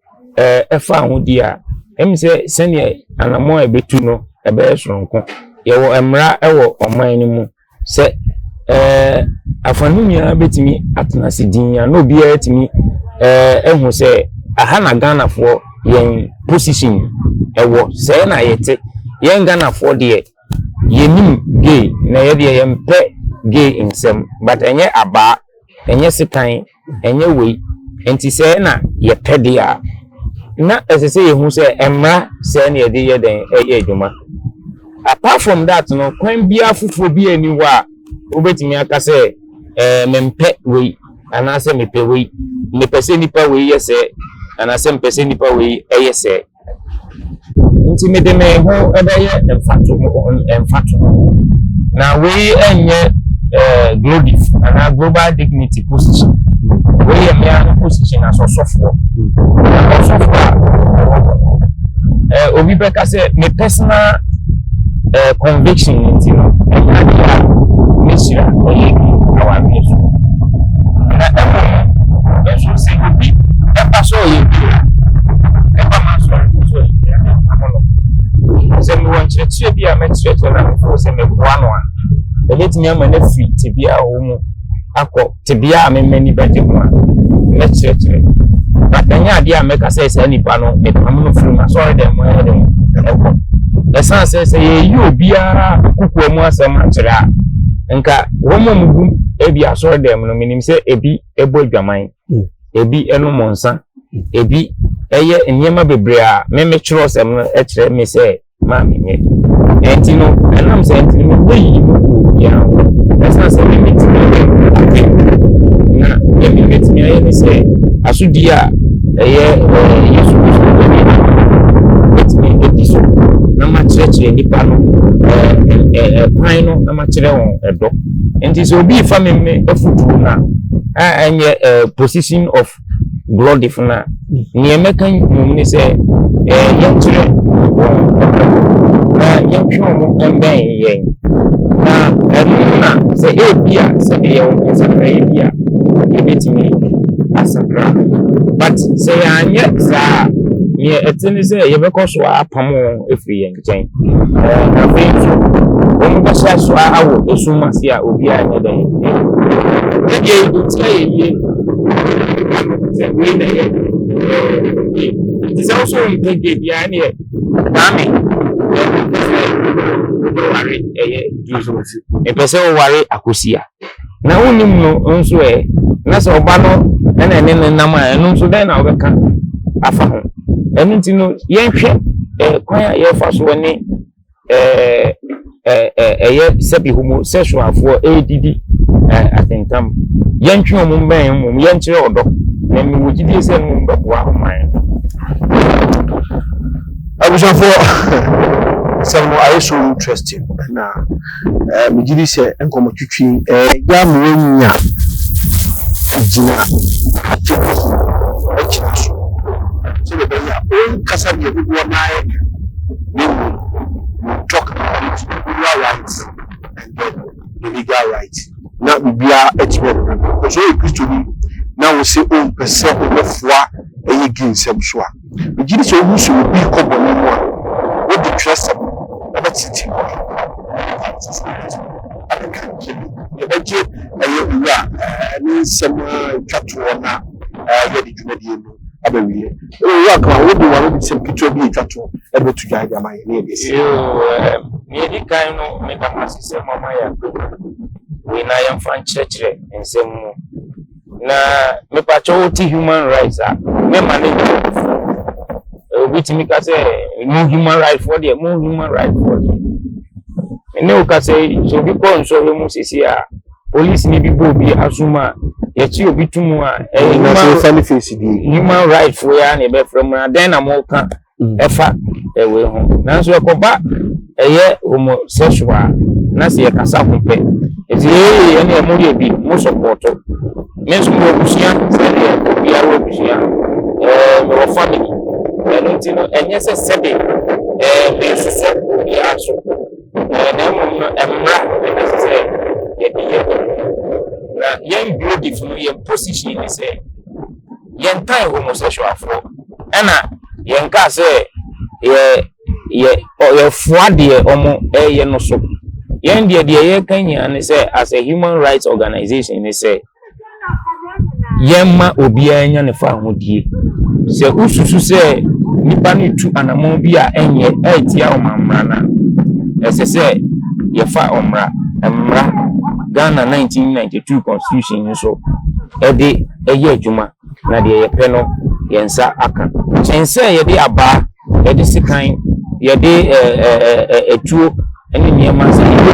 ɛfa ahodie a, ɛmu sɛ sɛnea anammɔn a ɛbɛtu no ɛbɛyɛ soronko. Yɛwɔ mmara ɛwɔ ɔman no mu sɛ Afanu nyinaa bɛtumi atena ase din a na obiara tumi ɛhu sɛ aha na Ghanafoɔ yɛn position ɛwɔ, sɛɛ na yɛte. Yɛn Ghanafoɔ deɛ, yɛnim gay na yɛ deɛ, yɛmpɛ gay nsɛm, but ɛnyɛ abaa, ɛnyɛ sekan, ɛnyɛ wei nti sɛɛ na yɛpɛ deɛ a, na ɛsɛ sɛ yɛhu sɛ mmara sɛɛ na yɛde yɛ dɛn ɛyɛ adwuma. Apart from that no, kwan biara foforɔ bi ani hɔ a wobɛtumi aka sɛ mempɛ wei anaasɛ mepɛ wei, mepɛ sɛ nipa wei yɛ sɛ anaasɛ mepɛ sɛ nipa wei ɛyɛ sɛ. Nti mede me ho ɛbɛyɛ mfato na wei ɛnyɛ GLODIF anaa Global Dignity position. Wei yɛ mmea no position as ɔsɔfoɔ, na ɔsɔfoɔ a ɛwɔ hɔ no, obi bɛka sɛ me personal conviction nti no, ɛnyɛ adeɛ a mehyira ɛyɛ awareɛ so. Na ɛwɔ nso sɛ obi ɛba sɛ ɔyɛ bi a ɛba ma asɔre mu sɛ ɔyɛ bi a, ɛmpam no. Sɛ mewɔ nkyerɛkyerɛ bi a mɛkyerɛkyerɛ na mefo sɛ meboa no a, ɛbɛtumi ama no afiri tebea a ɔwɔ mu akɔ tebea a mem'ani bɛgye ho a, mɛkyerɛkyerɛ, but ɛnyɛ adeɛ a mɛka sɛ saa nipa no mepam no firi mu asɔre dɛm mu ɛyɛ dɛm ɛkɔ. Ɛsan sɛ yɛyi obiara kukuo mu asɛm akyerɛ a, nka wɔn a mugu ebi asɔre dɛm no, menim sɛ ebi ɛbɔ adwaman, ebi ɛnom nsa, ebi ɛyɛ nneɛma bebree a mɛmɛtwerɛ sɛm no ɛkyerɛ me sɛ maa mi nyɛ. Ɛnti no, ɛnam sɛ ɛnti no mɛ yi mu wɔ obiara ho, ɛsan sɛ mɛmɛtumi ayɛ ade na deɛ mɛmɛtumi ayɛ ne sɛ asodie a ɛyɛ Yesu Kristo ɛne mɛtumi adi so na makyerɛkyerɛ nipa no ɛɛ ɛɛ ɛkwan no na makyerɛ wɔn ɛdɔ. Nti sɛ obi fa mi mi afutuo na a ɛnyɛ position of GLODIF na nea mɛka mmom ne sɛ yɛnkyerɛ wɔn ɛdɔ na yɛntwe wɔn mbɛn yɛn, na ɛno na sɛ ebi a sɛ ɛyɛ wɔn nsakraeɛ bi a yɛbɛtumi asakra. But sɛ yɛanyɛ saa a, nea ɛte ne sɛ yɛbɛkɔ so apam wɔn afiri yɛn nkyɛn. Afei nso wɔn bɛhyɛ so awɔ esum ase a obiara nyɛ dɛn ɛdeɛ oti ayɛ yie sɛ wei na ɛyɛ yie. Nti sɛ wosɔ wɔn mpɛ gye biara neɛ maame ɛmpɛ sɛ wobɛware ɛyɛ mepɛ sɛ woware Akosia na wonim no nso ɛ, na sɛ ɔba no ɛna ɛne ne nam a, ɛno nso dɛn na wobɛka afa ho? Ɛno nti no, yɛnhwɛ kwan a yɛfa so ne ɛɛ ɛɛ ɛyɛ sɛbi homosexualfoɔ ɛredidi atentam. Yɛntwe wɔn mbɛn mmom, yɛnkyerɛ ɔdɔ, na mewɔ gyidie sɛ no bɛboa ɔman no. Abusuafoɔ, sɛm no ayɛ so interesting na megye di sɛ nkɔmmɔtwitwi ɛyɛ ama woanya gyina agyina so sɛdeɛ ɛbɛyɛ a ɔnkasa deɛ dodoɔ no ayɛ ka, na mmom we talk about moral rights and then the legal rights na biribiara atumi adeda no. Nso ɔyɛ Kristoni na wo sɛ ɔmpɛ sɛ wobɛfoa ɛyɛ gay nsɛm so a, megye di sɛ wohu sɛ obi kɔ bɔne mu a, wode twerɛsɛm ɛbɛtete mu abɛka. Yɛbɛgye ɛyɛ owura ne nsɛm a ɛtwa toɔ na yɛde dwumadie no abɛwie. Owura ka wode wano de nsɛm ketewa bi ɛtwa toɔ ɛde bɛto dwa de ama yɛ ne yɛde asi. Nea ɛdi kan no, meda mo ase sɛ mama yɛ wei na yɛmfa nkyerɛkyerɛ nsɛm mu. Na mepakyɛ, wote human rights a, mema ne nyɛ obi tumi ka sɛ mo human rights foɔ deɛ, mo human rights foɔ deɛ, ne wo ka sɛ sɛ obi kɔ nsɔhwɛ mu sisi a, polisi ni bi bɔ obi asom a, yɛkyi obi to mu a, ɛyɛ human rights foɔ ya na yɛbɛfrɛ mu. Na dɛn na mo ka ɛfa ɛwei ho? Nanso ɛkɔba ɛyɛ homosexual na sɛ yɛkasa ho pɛ nti ee, ɛne mo yɛ bi mo support. Me nso mewɔ abusua sɛdeɛ obiara wɔ abusua, mewɔ family. Ɛno nti no, ɛnyɛ sɛ sɛbe mesosɔ obiara so, na mmom no, mmra ɛna sɛ yɛde yɛ. Na yɛn GLODIF no, yɛn position ne sɛ yɛntan homosexualfoɔ, ɛna yɛnka sɛ yɛ yɛ yɛfoa deɛ ɔmo ɛyɛ no so. Yɛn deɛ deɛ yɛka nyinaa ne sɛ as a human rights organization ne sɛ yɛmma obiara nya ne fa ahodie. Sɛ wosusu sɛ nipa no tu anammɔn bi a ɛnyɛ ɛretia ɔman no a, ɛsɛ sɛ yɛfa ɔmmra mmara Ghana 1992 constitution nso ɛde ɛyɛ adwuma na deɛ yɛpɛ no yɛn nsa aka. Kyɛn sɛ yɛde abaa, yɛde sekan, yɛde ɛɛ ɛɛ ɛtuo ɛne nneɛma sɛ yɛbɛ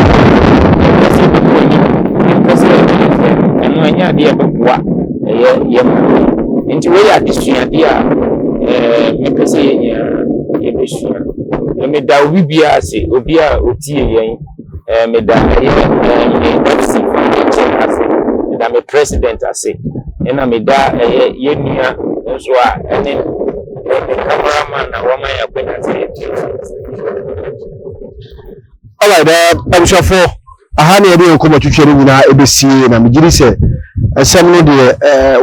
yɛpɛ sɛ yɛbɛkɔ anim, yɛmpɛ sɛ yɛbɛyɛ fɛ, ɛno ɛnyɛ adeɛ a ɛbɛboa ɛyɛ yɛ man. Nti wei yɛ adesuadeɛ a mepɛ sɛ yɛn nyinaa yɛbɛsua. Meda obi biara ase, obi a otie yɛn. Meda ɛyɛ me FC foundation ase, meda me president ase, ɛna meda ɛyɛ yɛn nua nso a ɛne me cameraman na wɔma yɛ akɔnya sɛ yɛtie. Alright, abusuafoɔ, aha ne yɛde yɛn nkɔmmɔ twitwa no nyinaa ɛbɛsie, na megye di sɛ ɛsɛm no deɛ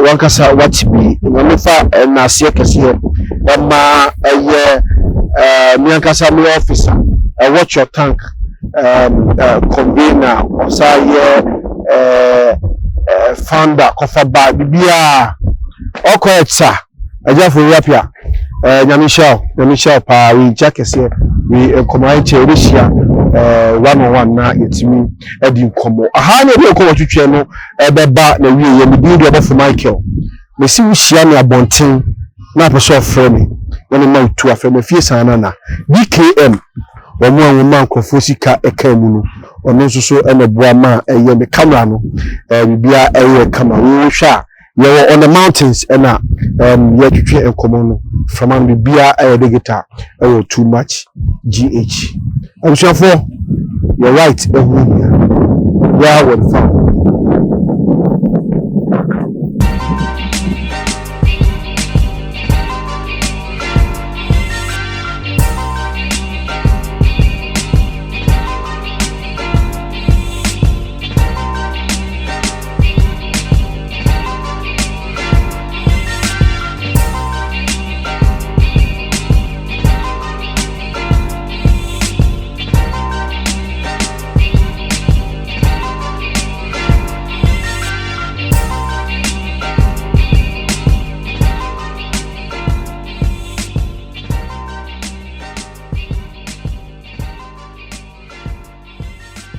wankasa wate bi. Na mefa nnaseɛ kɛseɛ ɛma ɛyɛ me ankasa me officer, Watch Your Tank convener, ɔsa yɛ founder kɔfa ba biribiaa ɔkɔ ɛkya agyafo yapia. Nyame nhyira wo, Nyame nhyira wo paa. Wei gya kɛseɛ, wei nkɔmmɔ ayɛ kyɛ, yɛbɛhyia one on one na yɛtumi adi nkɔmmɔ. Aha ne yɛde nkɔmmɔ twitwa no ɛbɛba na wie. Yɛ medin de ɔbɔfo Michael. Mesi wo hyia me abɔnten na apɛ sɛ ɔfrɛ me na ne ma wo tu afrɛ me afie saa na DKM wɔn a wɔn ma nkurɔfoɔ sika ɛka mu no, ɔno nso so ɛna boa ma ɛyɛ me camera no biribiara ɛyɛ kama. Wɔhwɛ a yɛwɔ on the mountains ɛna yɛtwitwe nkɔmmɔ no frama no, biribiara ɛyɛ digital ɛwɔ Too Much GH. Abusuafoɔ, yɛ right ɛho hia yɛa wɔ ne fa.